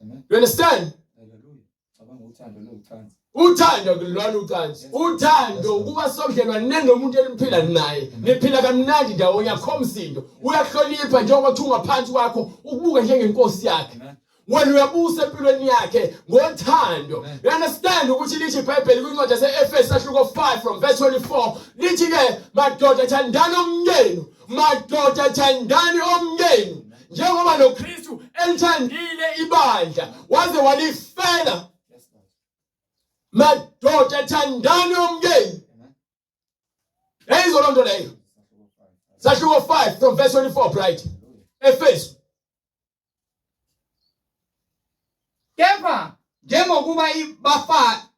Amen. You understand? Hallelujah. Cabanga uthando lokucansi. Uthando kulona ucansi. Uthando ukuba sobudlelwane nomuntu eliphila naye. Niphila kamnandi ndawonye akho msindo. Uyahlonipha njengoba kuthiwa ungaphansi kwakho ukubuka njengenkosi yakhe. Wena uyabusa empilweni yakhe ngothando. You understand ukuthi lithi iBhayibheli kwincwadi yase-Efesu sahluko 5 from verse 24 lithi ke madoda thandani omyenu, madoda thandani omyenu. Njengoba noKristu elithandile ibandla waze walifela. Madoda thandani omyeni. Yayizo loo nto leyo. Sahluko 5 from verse 24 bright. Efesu. Kepha njengokuba bafa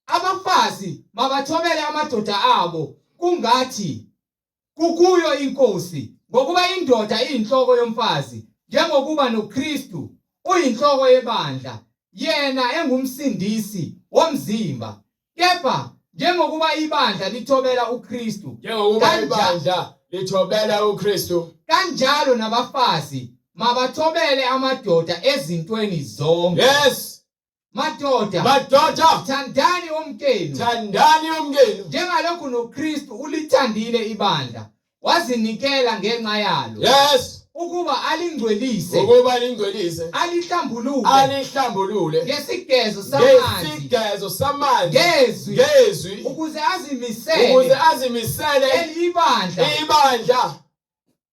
abafazi mabathobele amadoda abo kungathi Kukuyo iNkosi, ngokuba indoda iyinhloko yomfazi, njengokuba noKristu uyinhloko yebandla, yena engumsindisi womzimba. Kepha njengokuba ibandla lithobela uKristu, njengokuba ibandla lithobela uKristu, kanjalo nabafazi mabathobele amadoda ezintweni zonke. Yes. Madoda, madoda, thandani omkenu, thandani omkenu, njengalokhu noKristu ulithandile ibandla, wazinikela ngenxa yalo. Yes. Ukuba alingcwelise, ukuba alingcwelise, alihlambulule, alihlambulule ngesigezo samanzi, ngesigezo samanzi, ngezwi, ngezwi, ukuze azimisele, ukuze azimisele elibandla, ibandla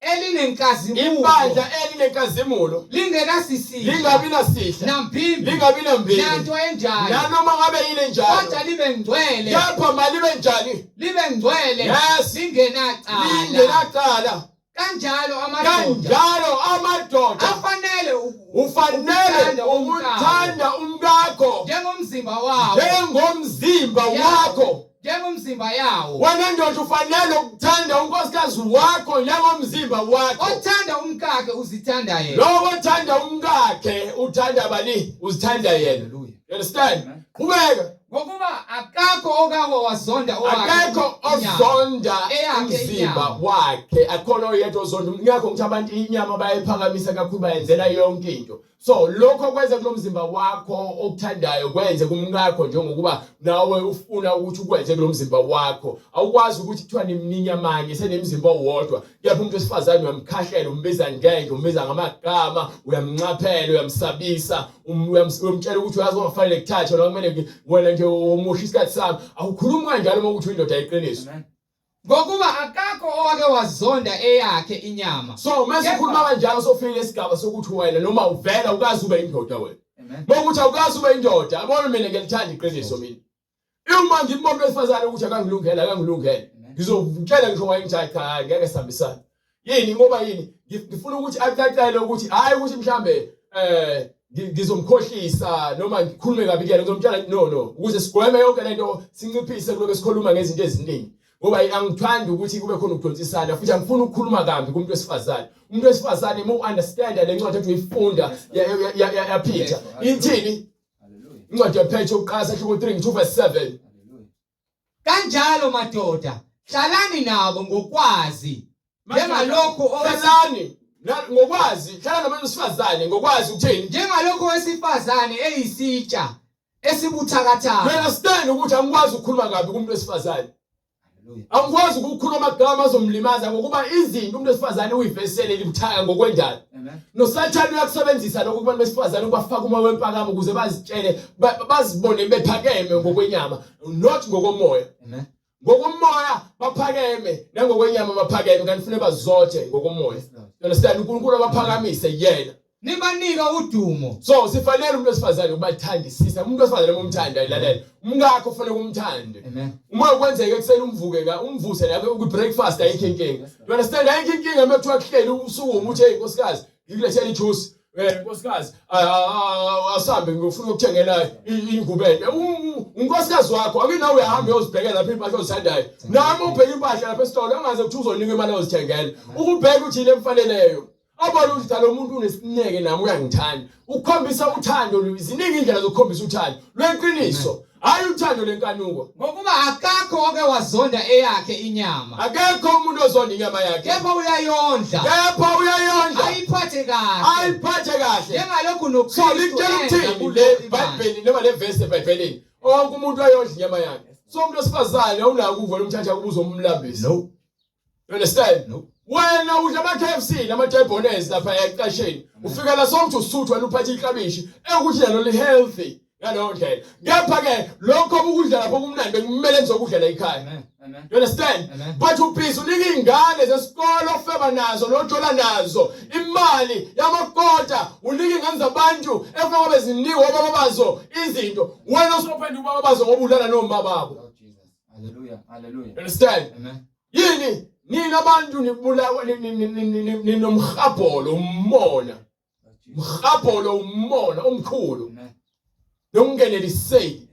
elinenkazimulo ibandla elinenkazimulo lingenasisihla lingabi nasihla nambimbi lingabi nambimbi nanto enjalo nanoma ngabe yini enjalo kodwa libe ngcwele kepha malibe njani libe ngcwele yes lingenacala lingenacala kanjalo amadoda kanjalo amadoda afanele ufanele ukuthanda umkakho njengomzimba wawo njengomzimba wakho njengomzimba yawo. Wena ndoda ufanele ukuthanda unkosikazi wakho njengomzimba wakho. Othanda umkakhe uzithanda yena. Lowo othanda umkakhe uthanda bani? Uzithanda yena. Hallelujah. You understand? Qhubeka. Ngokuba akakho okake wazonda owakhe. Akekho ozonda umzimba wakhe, akhona oyedwa ozonda. Ngakho ngithi abantu inyama bayayiphakamisa kakhulu, bayenzela yonke into. So lokho kwenze kulomzimba wakho okuthandayo kwenze kumkakho njengokuba nawe ufuna ukuthi ukwenze kulomzimba wakho. Awukwazi ukuthi kuthiwa nimninya amanye senemzimba owodwa. Kepha umuntu wesifazane uyamkhahlela, umbiza ngenje, umbiza ngamagama, uyamnxaphela, uyamsabisa, uyamtshela ukuthi uyazi ongafanele kuthathe noma kumele wena nje umusha isikhathi sami. Awukhulumi kanjalo uma ukuthi uyindoda yeqiniso. Ngokuba akakho owake wazonda eyakhe inyama. So mase ukhuluma kanjalo sofike esigaba sokuthi wena noma uvela ukazi ube indoda wena. Ngokuthi awukazi ube indoda, yabona mina ngiyalithanda iqiniso mina. Uma ngibona wesifazane ukuthi akangilungele akangilungele ngizokutshela ngisho waye ngithi cha ngeke sihambisane. Yini ngoba yini ngifuna ukuthi acacele ukuthi hayi ukuthi mhlambe eh ngizomkhohlisa noma ngikhulume kabi kuyena ngizomtshela no no ukuze sigweme yonke lento sinciphise kuloko esikhuluma ngezinto eziningi ngoba angithandi ukuthi kube khona ukudonsisana futhi angifuni ukukhuluma kambi kumuntu wesifazane umuntu wesifazane uma u-understanda le ncwadi ethi uyifunda yaPeter ithini Incwadi yaPetro yokuqala sahluko 3 2 verse 7. Kanjalo madoda, hlalani nabo ngokwazi njengalokhu hlalani ngokwazi, hlala nabantu besifazane ngokwazi ukuthini? Njengalokhu owesifazane eyisitsha esibuthakathaka. You understand ukuthi angikwazi ukukhuluma kabi kumuntu wesifazane. Angikwazi ukukhuluma amagama azomlimaza ngokuba izinto umuntu wesifazane uyivesele libuthaka ngokwendalo. NoSathane uyakusebenzisa lokho kubantu besifazane ukubafaka umoya wempakamo ukuze bazitshele bazibone bephakeme ngokwenyama not ngokomoya. Ngokomoya baphakeme nangokwenyama baphakeme kanti fune bazothe ngokomoya. You understand uNkulunkulu abaphakamise yena. Nibanika udumo. So sifanele umuntu wesifazane ukubathandisisa. Umuntu wesifazane uma umthanda ilalela. Umkakho ufanele umthande. Amen. Uma kwenzeka ekuseni umvuke ka umvuse la ku breakfast ayikho inkinga. You understand ayikho inkinga uma kuthiwa kuhleli usukume uthi hey nkosikazi ngikulethele ijuice. Eh nkosikazi asambe ngifuna ukukuthengela ingubo enhle. Unkosikazi wakho akinawe uyahamba uyozibhekela lapha impahla ozithandayo. Nami ubheka impahla lapha esitolo angaze kuthi uzonikwa imali ozithengela. Ukubheka ukuthi yini emfaneleyo. Abona ukuthi cha lo muntu unesineke nami uyangithanda. Ukukhombisa uthando ziningi indlela zokukhombisa uthando lweqiniso. Hayi uthando lenkanuko. Ngokuba akakho oke wazonda eyakhe inyama. Akekho umuntu ozonda inyama yakhe. Kepha uyayondla. Kepha uyayondla. Ayiphathe kahle. Ayiphathe kahle. Njengalokhu noKristu. So likutshela ukuthini le Bhayibheli noma le verse eBhayibhelini? Wonke umuntu uyayondla inyama yakhe. So umuntu wesifazane awunako ukuvela umthatha kubuzo umlambisa. No. You understand? No. Wena udla ama KFC nama Debonaires lapha eqasheni. Ufika la sonke usuthu wena uphathe iklabishi ekuthi nalo li healthy ngaleyo ndlela. Kepha ke lokho ukudla lapho kumnandi bekumele ngizokudla la ekhaya. Amen. Amen. You understand? Amen. But ubhizi unika ingane zesikolo ofeba nazo nojola nazo imali yamakota unika ingane zabantu efuna babe zinikwe obaba bazo izinto wena usophenduka ubaba bazo ngoba ulala nomama babo. Lord Jesus. Hallelujah. Hallelujah. You understand? Amen. Yini nina abantu nibulawa ninomhabholo umona. Mhabholo umona omkhulu. Nokungeneliseki.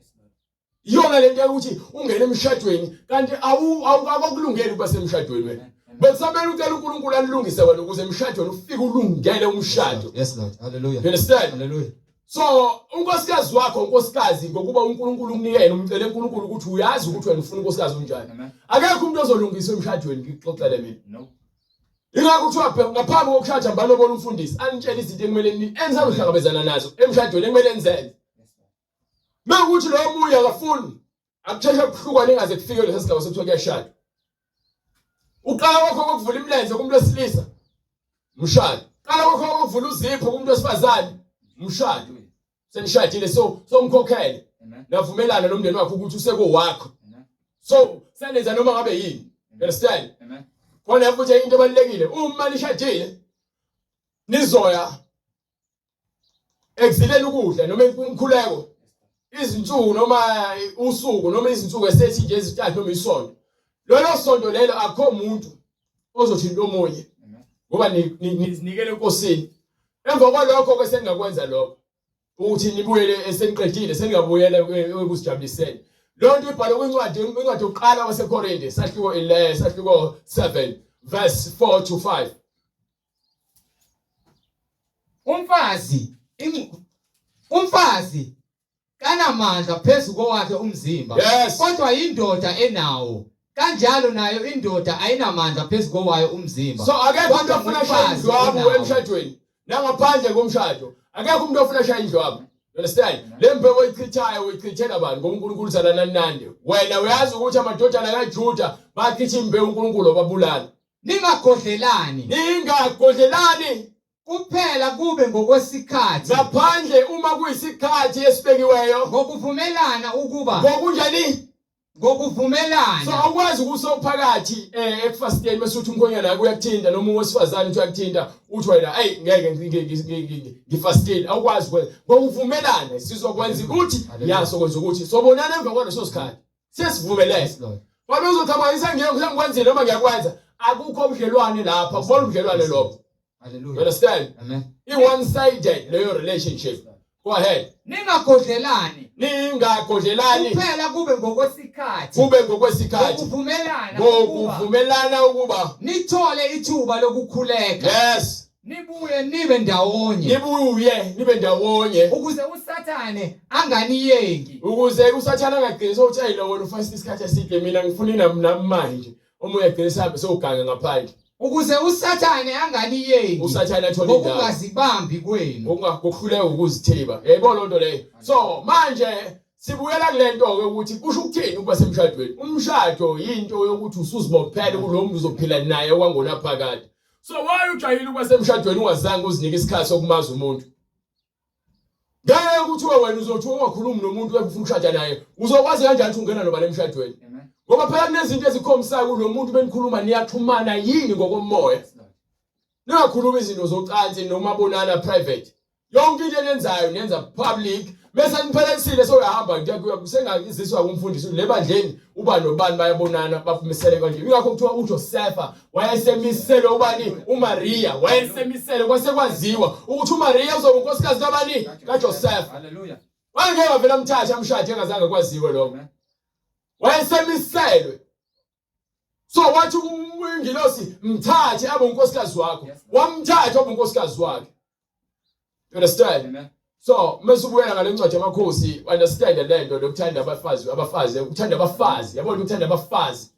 Iyona lento yokuthi ungene emshadweni kanti awu awukakulungeli ukuba semshadweni wena. Bekusamele ucela uNkulunkulu alungise wena ukuze emshadweni ufike ulungele umshado. Yes Lord. Hallelujah. You understand? Hallelujah. So unkosikazi wakho unkosikazi ngokuba uNkulunkulu ukunika yena umcele uNkulunkulu ukuthi uyazi ukuthi wena ufuna unkosikazi unjani. Akekho umuntu ozolungiswa emshadweni ngikuxoxele mina. No. Ingakho kuthiwa ngaphambi kokushada mbalobona umfundisi anitshele izinto ekumele ni enisazohlangabezana nazo emshadweni ekumele nizenze. Mekuthi lo muya akafuni akusheshe kuhlukane ingaze kufike leso sigaba sokuthiwa kuyashada. Uqala kwakho kokuvula imilenze kumuntu wesilisa mshado. Qala kwakho kokuvula uzipho kumuntu wesifazane mshado. Senishadile so somkhokhele. Navumelana nomndeni wakho ukuthi usekowakho. So senenza noma ngabe yini. You understand? Amen. Khona futhi into ebalulekile uma nishadile nizoya ekuzileni ukudla noma umkhuleko izinsuku noma usuku noma izinsuku esethi nje ezintathu noma isonto lolo sonto lelo akukho muntu ozothinta omunye ngoba nizinikele enkosini emva kwalokho ke sengingakwenza lokho ukuthi nibuyele eseniqedile seningabuyela ekuzijabuliseni leyo nto ibhalwe kwincwadi incwadi yokuqala kwaseKorinte sahluko 11 sahluko 7 verse 4 to 5 Umfazi umfazi Kanamandla phezu kowakhe umzimba. Yes. Kodwa indoda enawo. Kanjalo nayo indoda ayinamandla phezu kowayo umzimba. So akekho umuntu Kodwa ofuna ashaya ngumfazi indlwabu onawo. emshadweni nangaphandle komshado. Akekho umuntu ofuna ashaya indlwabu. You understand? Le mbewu oyichithayo uyichithela bani? Ngoba uNkulunkulu uzala nanandi. Wena uyazi ukuthi amadodana kaJuda bachitha imbewu uNkulunkulu wababulala. Ningagodlelani. Ningagodlelani Kuphela kube ngokwesikhathi. Ngaphandle uma kuyisikhathi esibekiweyo. Ngokuvumelana ukuba. Ngokunjani? Ngokuvumelana. So awukwazi ukusophakathi eh ekufasteni bese uthi umkhonyana yakho uyakuthinta noma owesifazane uthi uyakuthinta uthi wena ey ngeke ngifastile awukwazi kwenza ngokuvumelana sizokwenza ukuthi yaso kwenza ukuthi sobonana emva kwaleso sikhathi sesivumelene Wena uzothi sengiye sengikwenzile noma ngiyakwenza akukho ubudlelwane lapha kubona ubudlelwane lokho. Hallelujah. You understand? Amen. I one sided leyo relationship. Go ahead. Ningagodlelani. Ningagodlelani. Kuphela kube ngokwesikhathi. Kube ngokwesikhathi. Ngokuvumelana. Ngokuvumelana ukuba nithole ithuba lokukhuleka. Yes. Nibuye nibe ndawonye. Nibuye nibe ndawonye. Ukuze uSathane anganiyengi. Ukuze uSathane angagcini sewuthi ayi lo wena ufasta isikhathi eside mina ngifuna inami nami manje. Omunye agcine sehambe sewuganga ngaphandle. Ukuze uSathane anganiyengi. USathane athole indawo. Ngokungazibambi kwenu. Ngokuhluleka ukuzithiba. Yayibona lonto leyo. So manje sibuyela kule nto-ke ukuthi kusho ukuthini ukuba semshadweni. Umshado yinto yokuthi usuzibophele kulo muntu uzophila naye okwangonaphakade. So why ujahile ukuba semshadweni ungazange uzinike isikhathi sokumazi umuntu? Ngeke kuthiwe wena uzothi ungakhulumi nomuntu ekufuna ukushada naye. Uzokwazi kanjani ukuthi ungena nobani emshadweni? Ngoba phela kunezinto ezikhombisayo kulo muntu benikhuluma niyaxhumana yini ngokomoya. Ningakhulumi izinto zocansi noma bonana private. Yonke into eniyenzayo niyenza public bese niphelelisile soyahamba kusengaziswa kumfundisi le bandleni uba nobani bayabonana bafumisele kanje ingakho kuthiwa uJosefa wayesemisele ubani uMaria wayesemisele kwasekwaziwa ukuthi uMaria uzoba unkosikazi kabani kaJosefa. Haleluya. Wayengeke avele amthathe amshade engazange kwaziwe lokho. Wayesemiselwe. So wathi ingilosi mthathe abe unkosikazi wakho. Wamthatha abe unkosikazi wakhe. You understand? Amen. So mase ubuyela ngale ncwadi yamakhosi understand lento lokuthanda abafazi abafazi ukuthanda abafazi yabona ukuthanda abafazi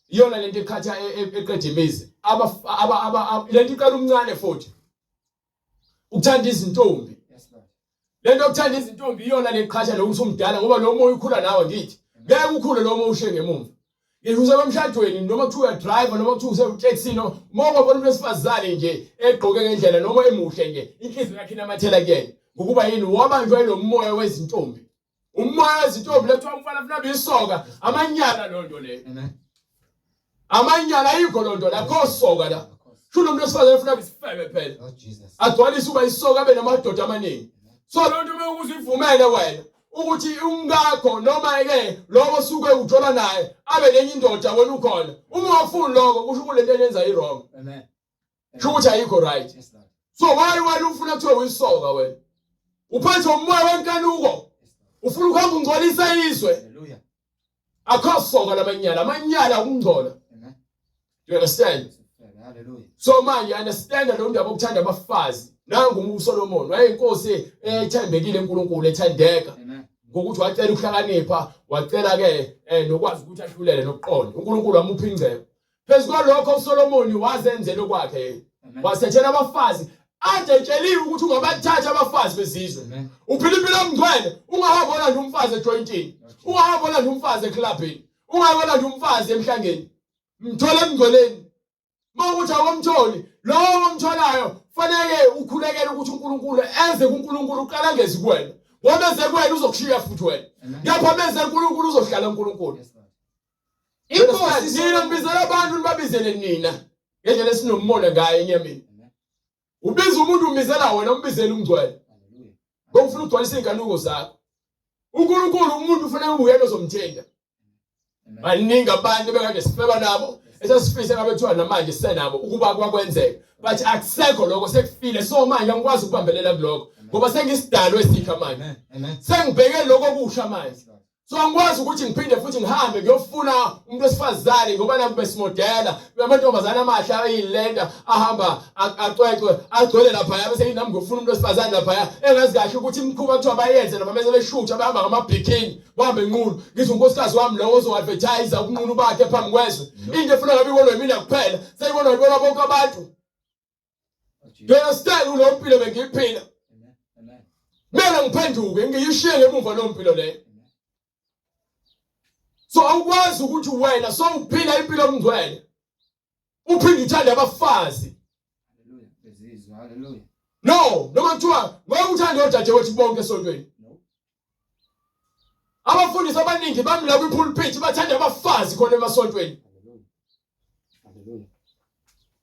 iyona lento ekhatha eqeda imizi aba aba lento iqala umncane futhi ukuthanda izintombi lento yokuthanda izintombi iyona leqhasha lokuthi umdala ngoba lo moya ukhula nawe ngithi ngeke ukhule lo moya ushe ngemumva ngisho usemshadweni noma kuthiwa uyadrive noma kuthiwa usetaxini noma uma ubona umuntu wesifazane nje egqoke ngendlela noma emuhle nje inhliziyo yakhe inamathela kuyena ngokuba yini wabanjwa yilo moya wezintombi umoya wezintombi lethiwa umfana funa bisoka amanyala loo nto leyo amanyala ayikho loo nto la khosoka la sho lo muntu wesifazane ufuna isifebe phela Oh, agcwalise uba isoka abe namadoda amaningi so loo nto uma ukuze ivumele wena ukuthi umkakho noma ke lowo osuke ujola naye abe nenye indoda wena ukhona uma ungafuni lokho kusho ukuthi lento enyenza i-wrong Amen. kusho ukuthi ayikho right Yes, Lord. so why wena ufuna kuthiwe uyisoka wena uphethe umoya wenkanuko ufuna ukuhamba ungcolisa izwe Hallelujah. akho soka lamanyala amanyala ukungcola Amen. you understand Hallelujah. so manje understand lo ndaba okuthanda abafazi nangu uSolomon wayeyinkosi ethembekile eNkulunkulu ethandeka Amen. ngokuthi wacela ukuhlakanipha wacela ke nokwazi ukuthi ahlulele nokuqonda uNkulunkulu wamupha ingcebo phezu kwalokho uSolomoni wazenzela okwakhe yena Amen. wasethela abafazi ade etsheliwe ukuthi ungabathatha abafazi bezizwe Amen. uphila impilo omngcwele ungahamba olanda umfazi ejoyintini ungahamba olanda umfazi eklabhini ungahamba olanda umfazi emhlangeni mthole emngcweleni uma ukuthi awumtholi lowo omtholayo fanele ukhulekele ukuthi uNkulunkulu eze kuNkulunkulu uqala ngezi kuwena ngoba eze kuwena uzokushiya futhi wena Amen. kepha meze uNkulunkulu uzohlala uNkulunkulu Yes, Lord. Inkosi nina nibizela abantu nibabizele nina ngendlela esinomona ngayo enyameni. Amen. Ubiza umuntu umizela wena umbizele umngcwele. Hallelujah. Ngoba ufuna ukugcwalisa izinkanuko zakho. uNkulunkulu umuntu ufanele uyena ozomthinta. Amen. Baningi abantu bekade sifeba nabo esasifisa ngabe kuthiwa namanje sisenabo ukuba kwakwenzeka. But akusekho lokho sekufile so manje angikwazi ukubambelela kulokho ngoba sengisidalwe esisha manje. Amen. Amen. Sengibheke lokho okusha manje. Yes, Lord. So angikwazi ukuthi ngiphinde futhi ngihambe ngiyofuna umuntu wesifazane ngoba nakube simodela amantombazane amahle ayilenda ahamba acwecwe agcwele lapha bese nami ngiyofuna umuntu wesifazane lapha engazi kahle ukuthi imikhuba kuthiwa bayenze noma bese beshutha bahamba ngamabhikini bahambe nqunu ngithi unkosikazi wami lowo ozo-advertise ukunqunu bakhe phambi kwezwe into efuna ngabe ibonwa yimina kuphela seyibonwa yibona bonke abantu. Do you understand ulo mpilo bengiyiphila? Kumele ngiphenduke ngiyishiye ngemuva lo mpilo leyo. So awukwazi ukuthi wena so uphila impilo omngcwele. Uphinde uthande abafazi. Hallelujah. No, noma kuthiwa ngeke uthande odadewethu bonke esontweni. Abafundisi abaningi bami la kwipulpit bathanda abafazi khona emasontweni.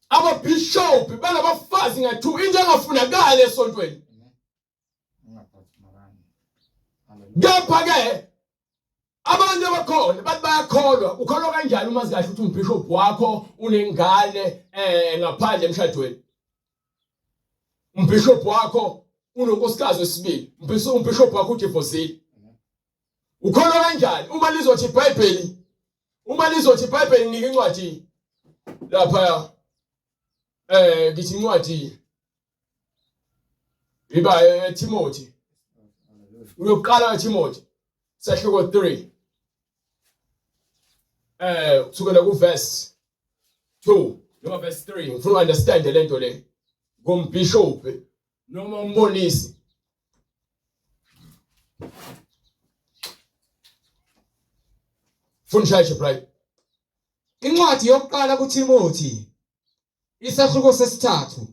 Ababishop banabafazi ngathu into engafunakali esontweni. Kepha ke abantu abakhona bathi bayakholwa ukholwa kanjani uma kahle ukuthi umbishop wakho unengane eh ngaphandle emshadweni umbishop wakho unonkosikazi wesibili umbishop wakho udivosile ukholwa kanjani uma lizothi iBhayibheli uma lizothi iBhayibheli nika incwadi lapha eh ngithi incwadi iba eh, Timothy uyoqala kaTimothy sahluko 3 eh kusukela ku verse 2 noma verse 3 ngifuna understand lento le ngombishop noma umbonisi funa ushayishe bright Incwadi yokuqala kuThimothi Isahluko sesithathu.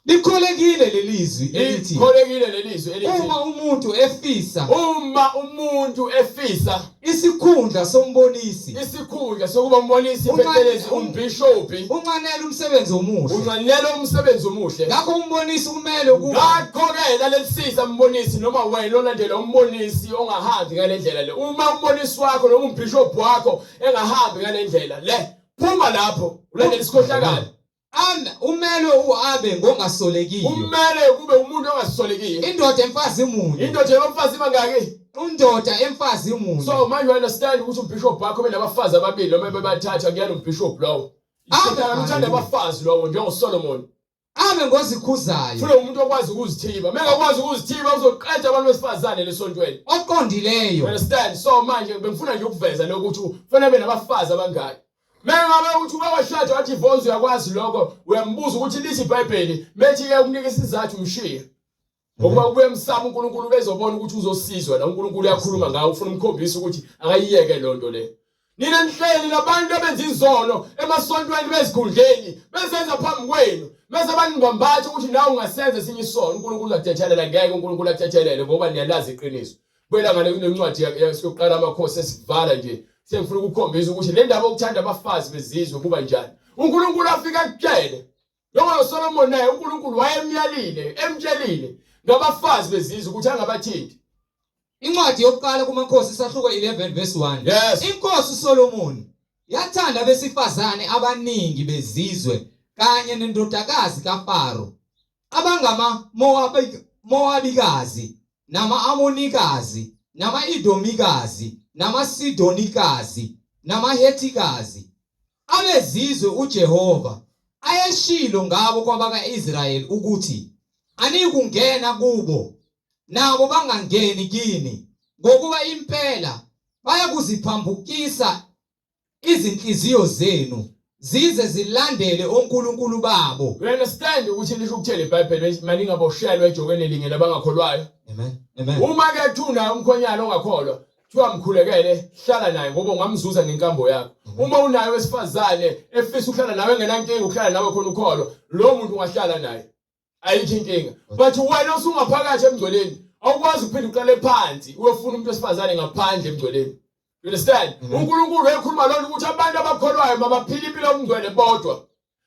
Likholekile lelizwi elithi Likholekile lelizwi elithi uma umuntu efisa uma umuntu efisa isikhundla sombonisi isikhundla sokuba umbonisi phecelezi umbhishobhi unxanela umsebenzi omuhle unxanela umsebenzi omuhle ngakho umbonisi kumele ukuba ngakho-ke lalelisisa mbonisi noma wena olandela umbonisi ongahambi ngale ndlela le uma umbonisi wakho noma umbhishobhi wakho engahambi ngale ndlela le Phuma lapho ulandela isikhohlakalo. Am umelwe uabe ngongasolekiyo. Umele kube umuntu ongasolekiyo. Indoda emfazi munye. Indoda emfazi bangaki? Indoda emfazi munye. So manje you understand ukuthi umbishop wakho benabafazi ababili noma bebathatha kuyena umbishop lowo. Amen. Uthanda abafazi lowo njengoSolomon. Abe ngozikhuzayo. Funa umuntu okwazi ukuzithiba. Mengakwazi ukuzithiba uzoqeda abantu besifazane lesontweni. Oqondileyo. Understand? So manje bengifuna nje ukuveza lokuthi kufanele abe nabafazi abangaki. Mengabe uthi uke washada wathi divorce uyakwazi lokho uyambuza ukuthi lithi iBhayibheli methi ke ukunika isizathu umshiye. Ngokuba ubuye emsamo uNkulunkulu bezobona ukuthi uzosizwa la uNkulunkulu uyakhuluma ngawe ufuna umkhombisa ukuthi akayiyeke lonto le. Nina nihleli nabantu abenza izono emasontweni bezikhundleni bezenza phambi kwenu bese banibambatha ukuthi nawe ungasenza esinye isono uNkulunkulu akuthethelela ngeke uNkulunkulu akuthethelele ngoba niyalazi iqiniso. Buyela ngale kulencwadi yokuqala amakhosi esivala nje sengifuna ukukhombisa ukuthi le ndaba yokuthanda abafazi bezizwe kuba njani. uNkulunkulu afika akutshele Njengoba uSolomon naye uNkulunkulu wayemyalile, emtshelile ngabafazi bezizwe ukuthi angabathinti. Incwadi yokuqala kumakhosi isahluko 11 verse 1. Yes. Inkosi uSolomon yathanda abesifazane abaningi bezizwe kanye nendodakazi kaFaro abangama Moabikazi nama-Amonikazi nama-Edomikazi namaSidonikazi namaHethikazi Abezizwe uJehova ayeshilo ngabo kwabaka-Israyeli ukuthi, Aniyikungena kubo, nabo bangangeni kini, ngokuba impela bayakuziphambukisa izinhliziyo zenu zize zilandele onkulunkulu babo. You understand ukuthi lisho ukuthini iBhayibheli maningaboshelwa ejokeni elinye nabangakholwayo. Amen. Amen. Uma ke kuthiwa unaye umkhonyana ongakholwa, kuthiwa mkhulekele hlala naye ngoba ungamzuza ngenkambo yakho uma unaye wesifazane efisa ukuhlala nawe engenankinga ukuhlala nawe khona ukholo lo muntu ungahlala naye ayikho inkinga but wena usungaphakathi emngcweleni awukwazi ukuphinde uqale phansi uyofuna umuntu wesifazane ngaphandle emngcweleni you understand uNkulunkulu uyakhuluma lona ukuthi abantu abakholwayo mabaphile impilo yobungcwele bodwa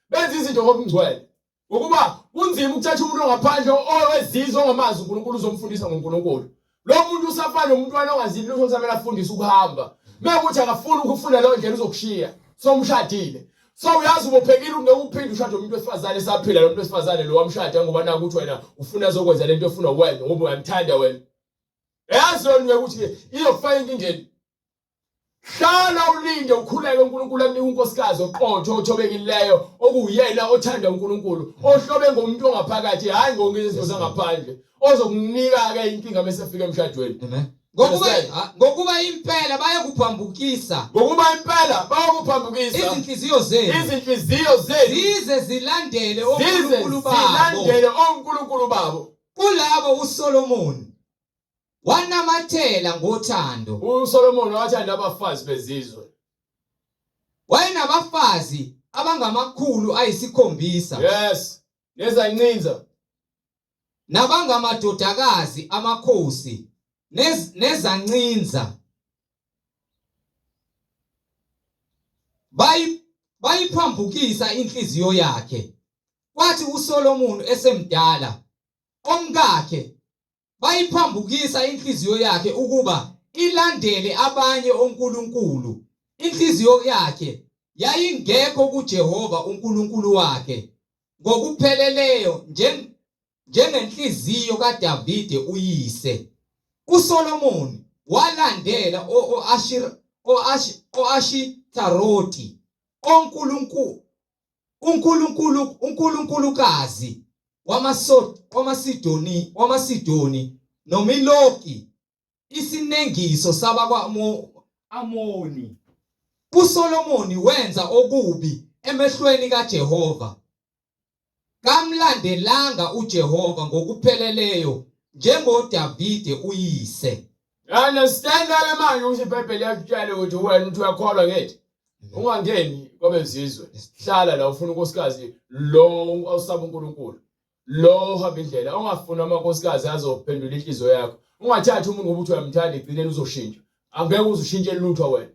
benze izinto ngobungcwele Ngokuba kunzima ukuthatha umuntu ongaphandle owezizwe ongamazi uNkulunkulu uzomfundisa ngoNkulunkulu. Lo muntu usafana nomntwana ongazi lutho kusamele afundise ukuhamba. Mekuthi akafuni ukufunda leyo ndlela uzokushiya. So umshadile. So uyazi ubophekile ungeke uphinde ushade umuntu wesifazane esaphila lo muntu wesifazane lo wamshada ngoba naku ukuthi wena ufuna azokwenza lento efuna wena ngoba uyamthanda wena. Yazi lona ukuthi iyokufaka enkingeni. Hlala ulinde ukhuleke uNkulunkulu akunike unkosikazi oqotho othobekileyo okuwuyena othanda uNkulunkulu ohlobe ngomuntu ongaphakathi hayi ngonke izinto zangaphandle ozokunika ke inkinga mase efika emshadweni. Amen. Ngokuba ngokuba impela bayakuphambukisa. Ngokuba impela bayakuphambukisa izinhliziyo zenu. Izinhliziyo zenu zize zilandele onkulunkulu babo. Zilandele onkulunkulu babo. Kulabo uSolomoni Wanamathela ngothando. USolomoni wathanda abafazi bezizwe. Wayenabafazi abangamakhulu ayisikhombisa. Yes. Nezancinza. Nabangamadodakazi amakhosi nezancinza. Bayiphambukisa inhliziyo yakhe. Kwathi uSolomoni esemdala, omkakhe Bayiphambukisa inhliziyo yakhe ukuba ilandele abanye onkulunkulu. Inhliziyo yakhe yayingekho kuJehova uNkulunkulu wakhe ngokupheleleyo njengenhliziyo kaDavide uyise. USolomoni walandela o-Ashitharoti onkulunkulu uNkulunkulu uNkulunkulukazi wamaSidoni wamaSidoni noMiloki isinengiso sabakwa-Amoni. USolomoni wenza okubi emehlweni kaJehova, kamlandelanga uJehova ngokupheleleyo njengoDavide uyise. Understand ke manje ukuthi iBhayibheli liyakutshela ukuthi wena uthi uyakholwa ngethi ungangeni kwabezizwe hlala la ufuna unkosikazi lo awusaba uNkulunkulu lo uhamba indlela ungafuni amankosikazi azophendula inhliziyo yakho ungathathi umuntu ngoba uthi uyamthanda egcineni uzoshintsha angeke uzushintshe lutho wena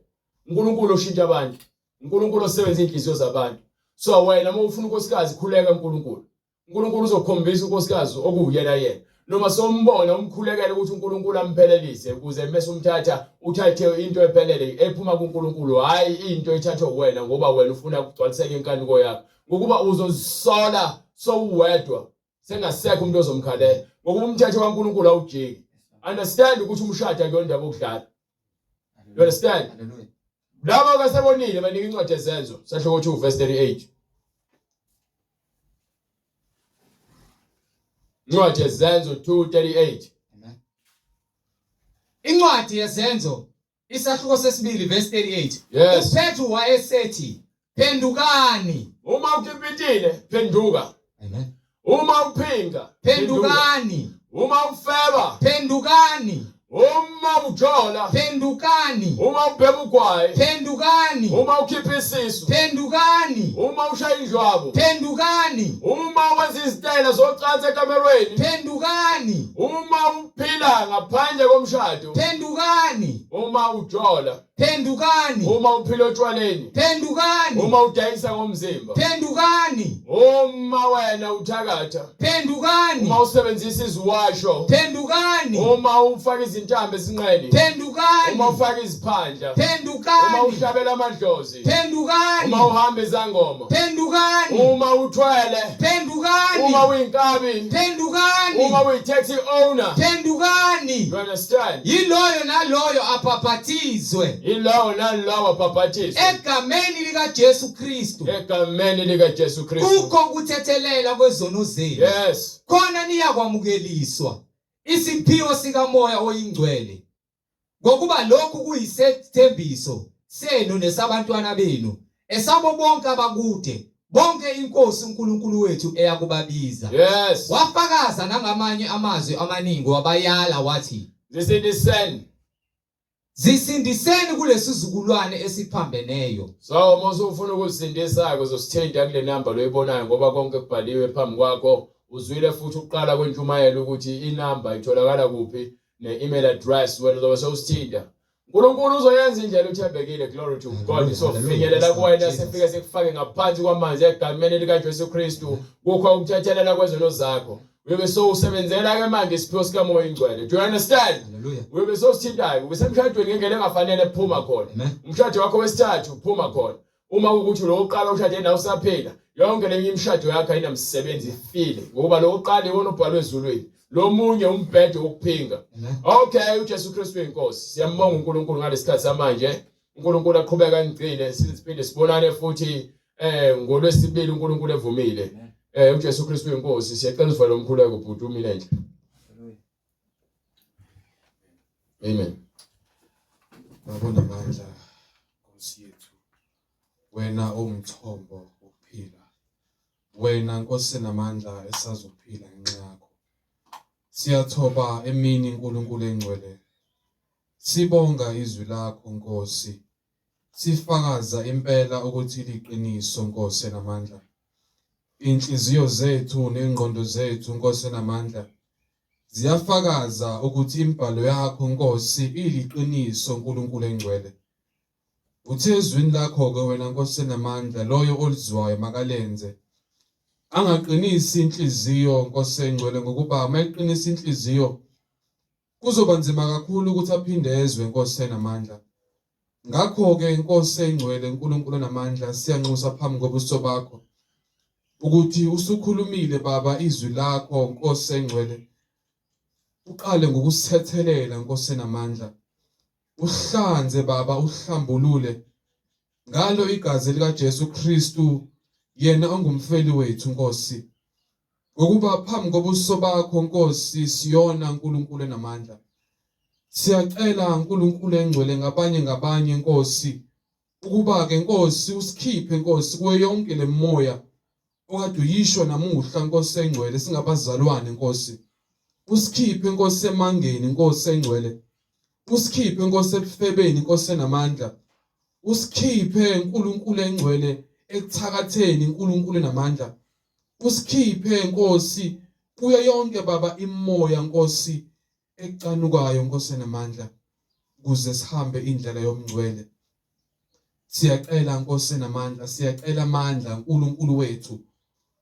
uNkulunkulu oshintsha abantu uNkulunkulu osebenza inhliziyo zabantu so wena uma ufuna unkosikazi khuleka uNkulunkulu uNkulunkulu uzokukhombisa unkosikazi okuwuyena yena noma sombona umkhulekele ukuthi uNkulunkulu amphelelise ukuze mese umthatha uthathe into ephelele ephuma kuNkulunkulu hayi into ethathwe wena ngoba wena ufuna kugcwaliseke inkanuko yakho ngokuba uzozisola sowuwedwa sengasekho umuntu ozomkhalela ngokuba umthetho kaNkulunkulu awujiki understand ukuthi umshado akuyona indaba yokudlala you understand laba kasebonile banika incwadi ezenzo sahluko 2 verse 38 Incwadi yezenzo 2:38. Amen. Incwadi yezenzo isahluko sesibili verse 38. Yes. UPetru wayesethi phendukani. Uma ukipitile phenduka. Amen. Uma uphinga phendukani. Uma ufeba phendukani. Uma ujola phendukani. Uma ubhema ugwayi phendukani. Uma ukhipha isisu phendukani. Uma ushaya indlwabu phendukani. Uma wenza izitayela zocansi ekamerweni phendukani. Uma uphila ngaphandle komshado phendukani. Uma ujola Phendukani. Uma uphila otshwaleni. Phendukani. Uma udayisa ngomzimba. Phendukani. Uma wena uthakatha. Phendukani. Uma usebenzisa iziwasho. Phendukani. Uma ufaka izintambo esinqeni. Phendukani. Uma ufaka iziphandla. Phendukani. Uma uhlabela amadlozi. Phendukani. Uma uhamba izangoma. Phendukani. Uma uthwele. Phendukani. Uma uyinkabi. Phendukani. Uma uyi-taxi owner. Phendukani. You understand? Yiloyo naloyo abhaphathizwe. Yilowo nalowo abhaphathizwe. Egameni likaJesu Kristu. Egameni likaJesu Kristu. Kukho ukuthethelela kwezono zenu. Yes. Khona niyakwamukeliswa isiphiwo sikaMoya oyiNgcwele. Ngokuba lokhu kuyisethembiso senu nesabantwana benu, esabo bonke abakude, bonke iNkosi uNkulunkulu wethu eyakubabiza. Yes. Wafakaza nangamanye amazwi amaningi wabayala wathi, Zisindiseni. Zisindiseni kulesizukulwane esiphambeneyo. So uma usufuna ukuzisindisa-ke uzosithinta kule namba loyibonayo ngoba konke kubhaliwe phambi kwakho. Uzwile futhi ukuqala kwentshumayelo ukuthi inamba itholakala kuphi ne-email address wena uzobe sewusithinta. uNkulunkulu uzoyenza indlela uthembekile glory to God sofinyelela kuwena sifike sikufake ngaphansi kwamanzi egameni likaJesu Kristu kukho ukuthethelela kwezono zakho uyobe sowusebenzela ke manje isiphiwo sikaMoya oyiNgcwele do you understand uyobe sowusithintayo usemshadweni ngendlela engafanele phuma khona umshado wakho wesithathu phuma khona uma ukuthi lo oqala ushade nawe usaphila Yonke lenye imishado yakhe ayinamsebenzi ifile ngoba lo uqala iwona ubhalwe ezulwini. Lo munye umbhedo wokuphinga. Okay, uJesu Kristu inkosi. Siyambonga uNkulunkulu ngalesikhathi samanje. uNkulunkulu aqhubeka angigcine siphinde sibonane futhi ngolwesibili uNkulunkulu evumile. UJesu Kristu inkosi. Siyacela usivale umkhuleko bhuti umile nje. Amen. Baba onamandla, Nkosi yethu, wena owumthombo wokuphila, wena Nkosi enamandla esazophila ngenxa yakho. Siyathoba emini uNkulunkulu engcwele, sibonga izwi lakho Nkosi, sifakaza impela ukuthi liqiniso Nkosi enamandla. Inhliziyo zethu nengqondo zethu Nkosi enamandla ziyafakaza ukuthi imibhalo yakho Nkosi iliqiniso uNkulunkulu engcwele. Uthe ezwini lakho-ke wena Nkosi enamandla loyo olizwayo makalenze. Angaqinisi inhliziyo Nkosi engcwele ngokuba mayiqinisa inhliziyo kuzoba nzima kakhulu ukuthi aphinde ezwe Nkosi enamandla. Ngakho-ke Nkosi engcwele uNkulunkulu onamandla siyanxusa phambi kobuso bakho ukuthi usukhulumile Baba izwi lakho Nkosi engcwele uqale ngokusithethelela Nkosi enamandla uhlanze Baba uhlambulule ngalo igazi likaJesu Kristu yena ongumfeli wethu Nkosi ngokuba phambi kobuso bakho Nkosi siyona uNkulunkulu enamandla. Siyacela uNkulunkulu engcwele ngabanye ngabanye Nkosi ukuba ke Nkosi usikhiphe Nkosi kuyo yonke lemoya okade uyisho namuhla Nkosi engcwele singabazalwane Nkosi usikhiphe Nkosi emangeni Nkosi engcwele usikhiphe Nkosi ebufebeni Nkosi enamandla usikhiphe uNkulunkulu engcwele ekuthakatheni uNkulunkulu enamandla usikhiphe Nkosi kuyo yonke Baba imoya Nkosi ecanukayo Nkosi enamandla ukuze sihambe indlela yomngcwele. Siyacela Nkosi enamandla, siyacela amandla uNkulunkulu wethu.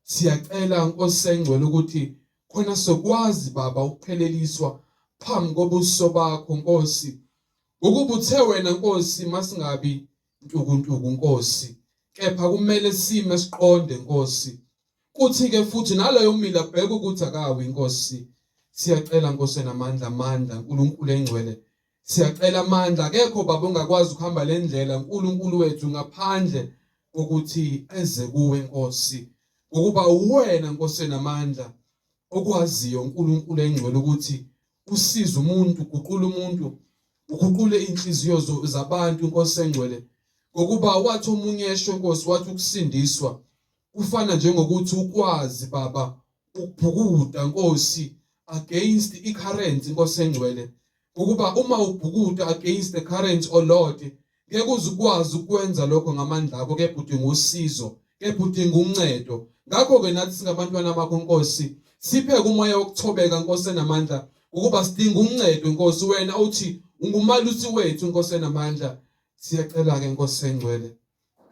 Siyacela Nkosi engcwele ukuthi khona sokwazi Baba ukupheleliswa phambi kobuso bakho Nkosi. Ngokuba uthe wena Nkosi masingabi ntukuntuku Nkosi, kepha kumele sime siqonde Nkosi. Kuthi-ke futhi naloyo umile abheke ukuthi akawi Nkosi. Siyacela Nkosi enamandla amandla uNkulunkulu engcwele. Siyacela amandla akekho baba ongakwazi ukuhamba le ndlela uNkulunkulu wethu ngaphandle kokuthi eze kuwe Nkosi. Ngokuba uwena Nkosi enamandla okwaziyo uNkulunkulu engcwele ukuthi usize umuntu uguqule umuntu uguqule inhliziyo zabantu Nkosi engcwele ngokuba wathi omunye esho Nkosi wathi ukusindiswa kufana njengokuthi ukwazi baba ukubhukuda Nkosi against i-current Nkosi engcwele ngokuba uma ubhukuda against the current o oh Lord ngeke uze ukwazi ukwenza lokho ngamandla akho kepha udinga usizo kepha udinga uncedo ngakho-ke nathi singabantwana bakho Nkosi siphe umoya wokuthobeka Nkosi enamandla ukuba sidinga uncedo Nkosi wena uthi ungumalusi wethu Nkosi enamandla siyacela-ke Nkosi engcwele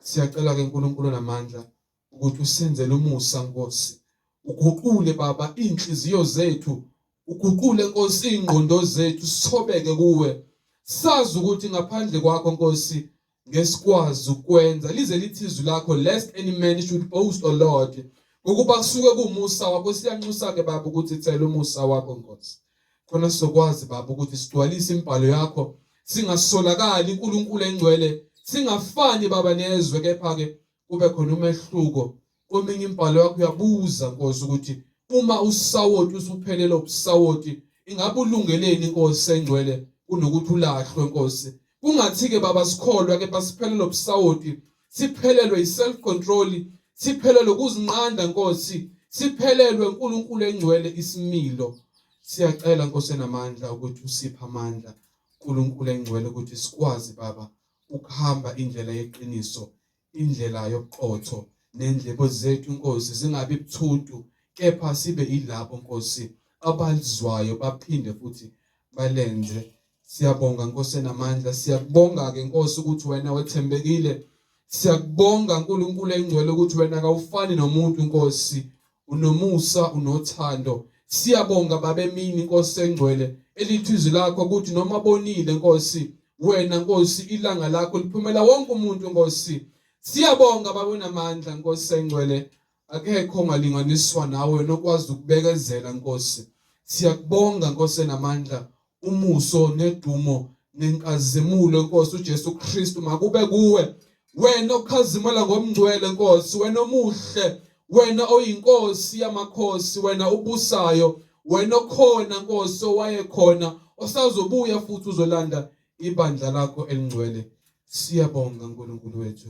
siyacela-ke uNkulunkulu onamandla ukuthi usenzele umusa Nkosi uguqule baba inhliziyo zethu uguqule Nkosi ingqondo zethu sithobeke kuwe sazi ukuthi ngaphandle kwakho Nkosi ngesikwazi ukwenza lize lithi izwi lakho lest any man should boast o Lord ngokuba kusuke kumusa wakho siyanxusa ke baba ukuthi thela umusa wakho Nkosi khona sizokwazi baba ukuthi sigcwalise imibhalo yakho singasolakali uNkulunkulu engcwele singafani baba nezwe kepha ke kube khona umehluko kweminye imibhalo yakho uyabuza Nkosi ukuthi uma usawoti usuphelele ubusawoti ingabe ulungeleni inkosi engcwele kunokuthi ulahlwe Nkosi kungathi ke baba sikholwa ke basiphelele ubusawoti siphelelwe iself control siphelelwe ukuzinqanda Nkosi siphelelwe uNkulunkulu engcwele isimilo siyacela Nkosi enamandla ukuthi usiphe amandla uNkulunkulu engcwele ukuthi sikwazi baba ukuhamba indlela yeqiniso indlela yobuqotho nendlebo zethu Nkosi zingabi buthuntu kepha sibe ilabo Nkosi abalizwayo baphinde futhi balenze siyabonga Nkosi enamandla siyakubonga ke Nkosi ukuthi wena wethembekile siyakubonga uNkulunkulu engcwele ukuthi wena kawufani nomuntu Nkosi unomusa unothando siyabonga baba emini Nkosi engcwele elithi izwi lakho ukuthi noma bonile Nkosi wena Nkosi ilanga lakho liphumela wonke umuntu Nkosi. Siyabonga Baba onamandla Nkosi engcwele, akekho ongalinganiswa nawe nokwazi ukubekezela Nkosi. Siyakubonga Nkosi enamandla, umuso nedumo nenkazimulo Nkosi uJesu Kristu makube kuwe. Wena okhazimula ngomngcwele Nkosi, wena omuhle, wena oyinkosi yamakhosi, wena ubusayo, wena okhona Nkosi, owayekhona, osazobuya futhi uzolanda ibandla lakho elingcwele. Siyabonga Nkulunkulu wethu,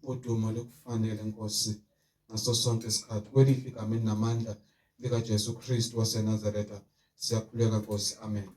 udumo lokufanele Nkosi ngaso sonke isikhathi kwelihle igama elinamandla likaJesu Kristu waseNazaretha siyakhuleka Nkosi, amen.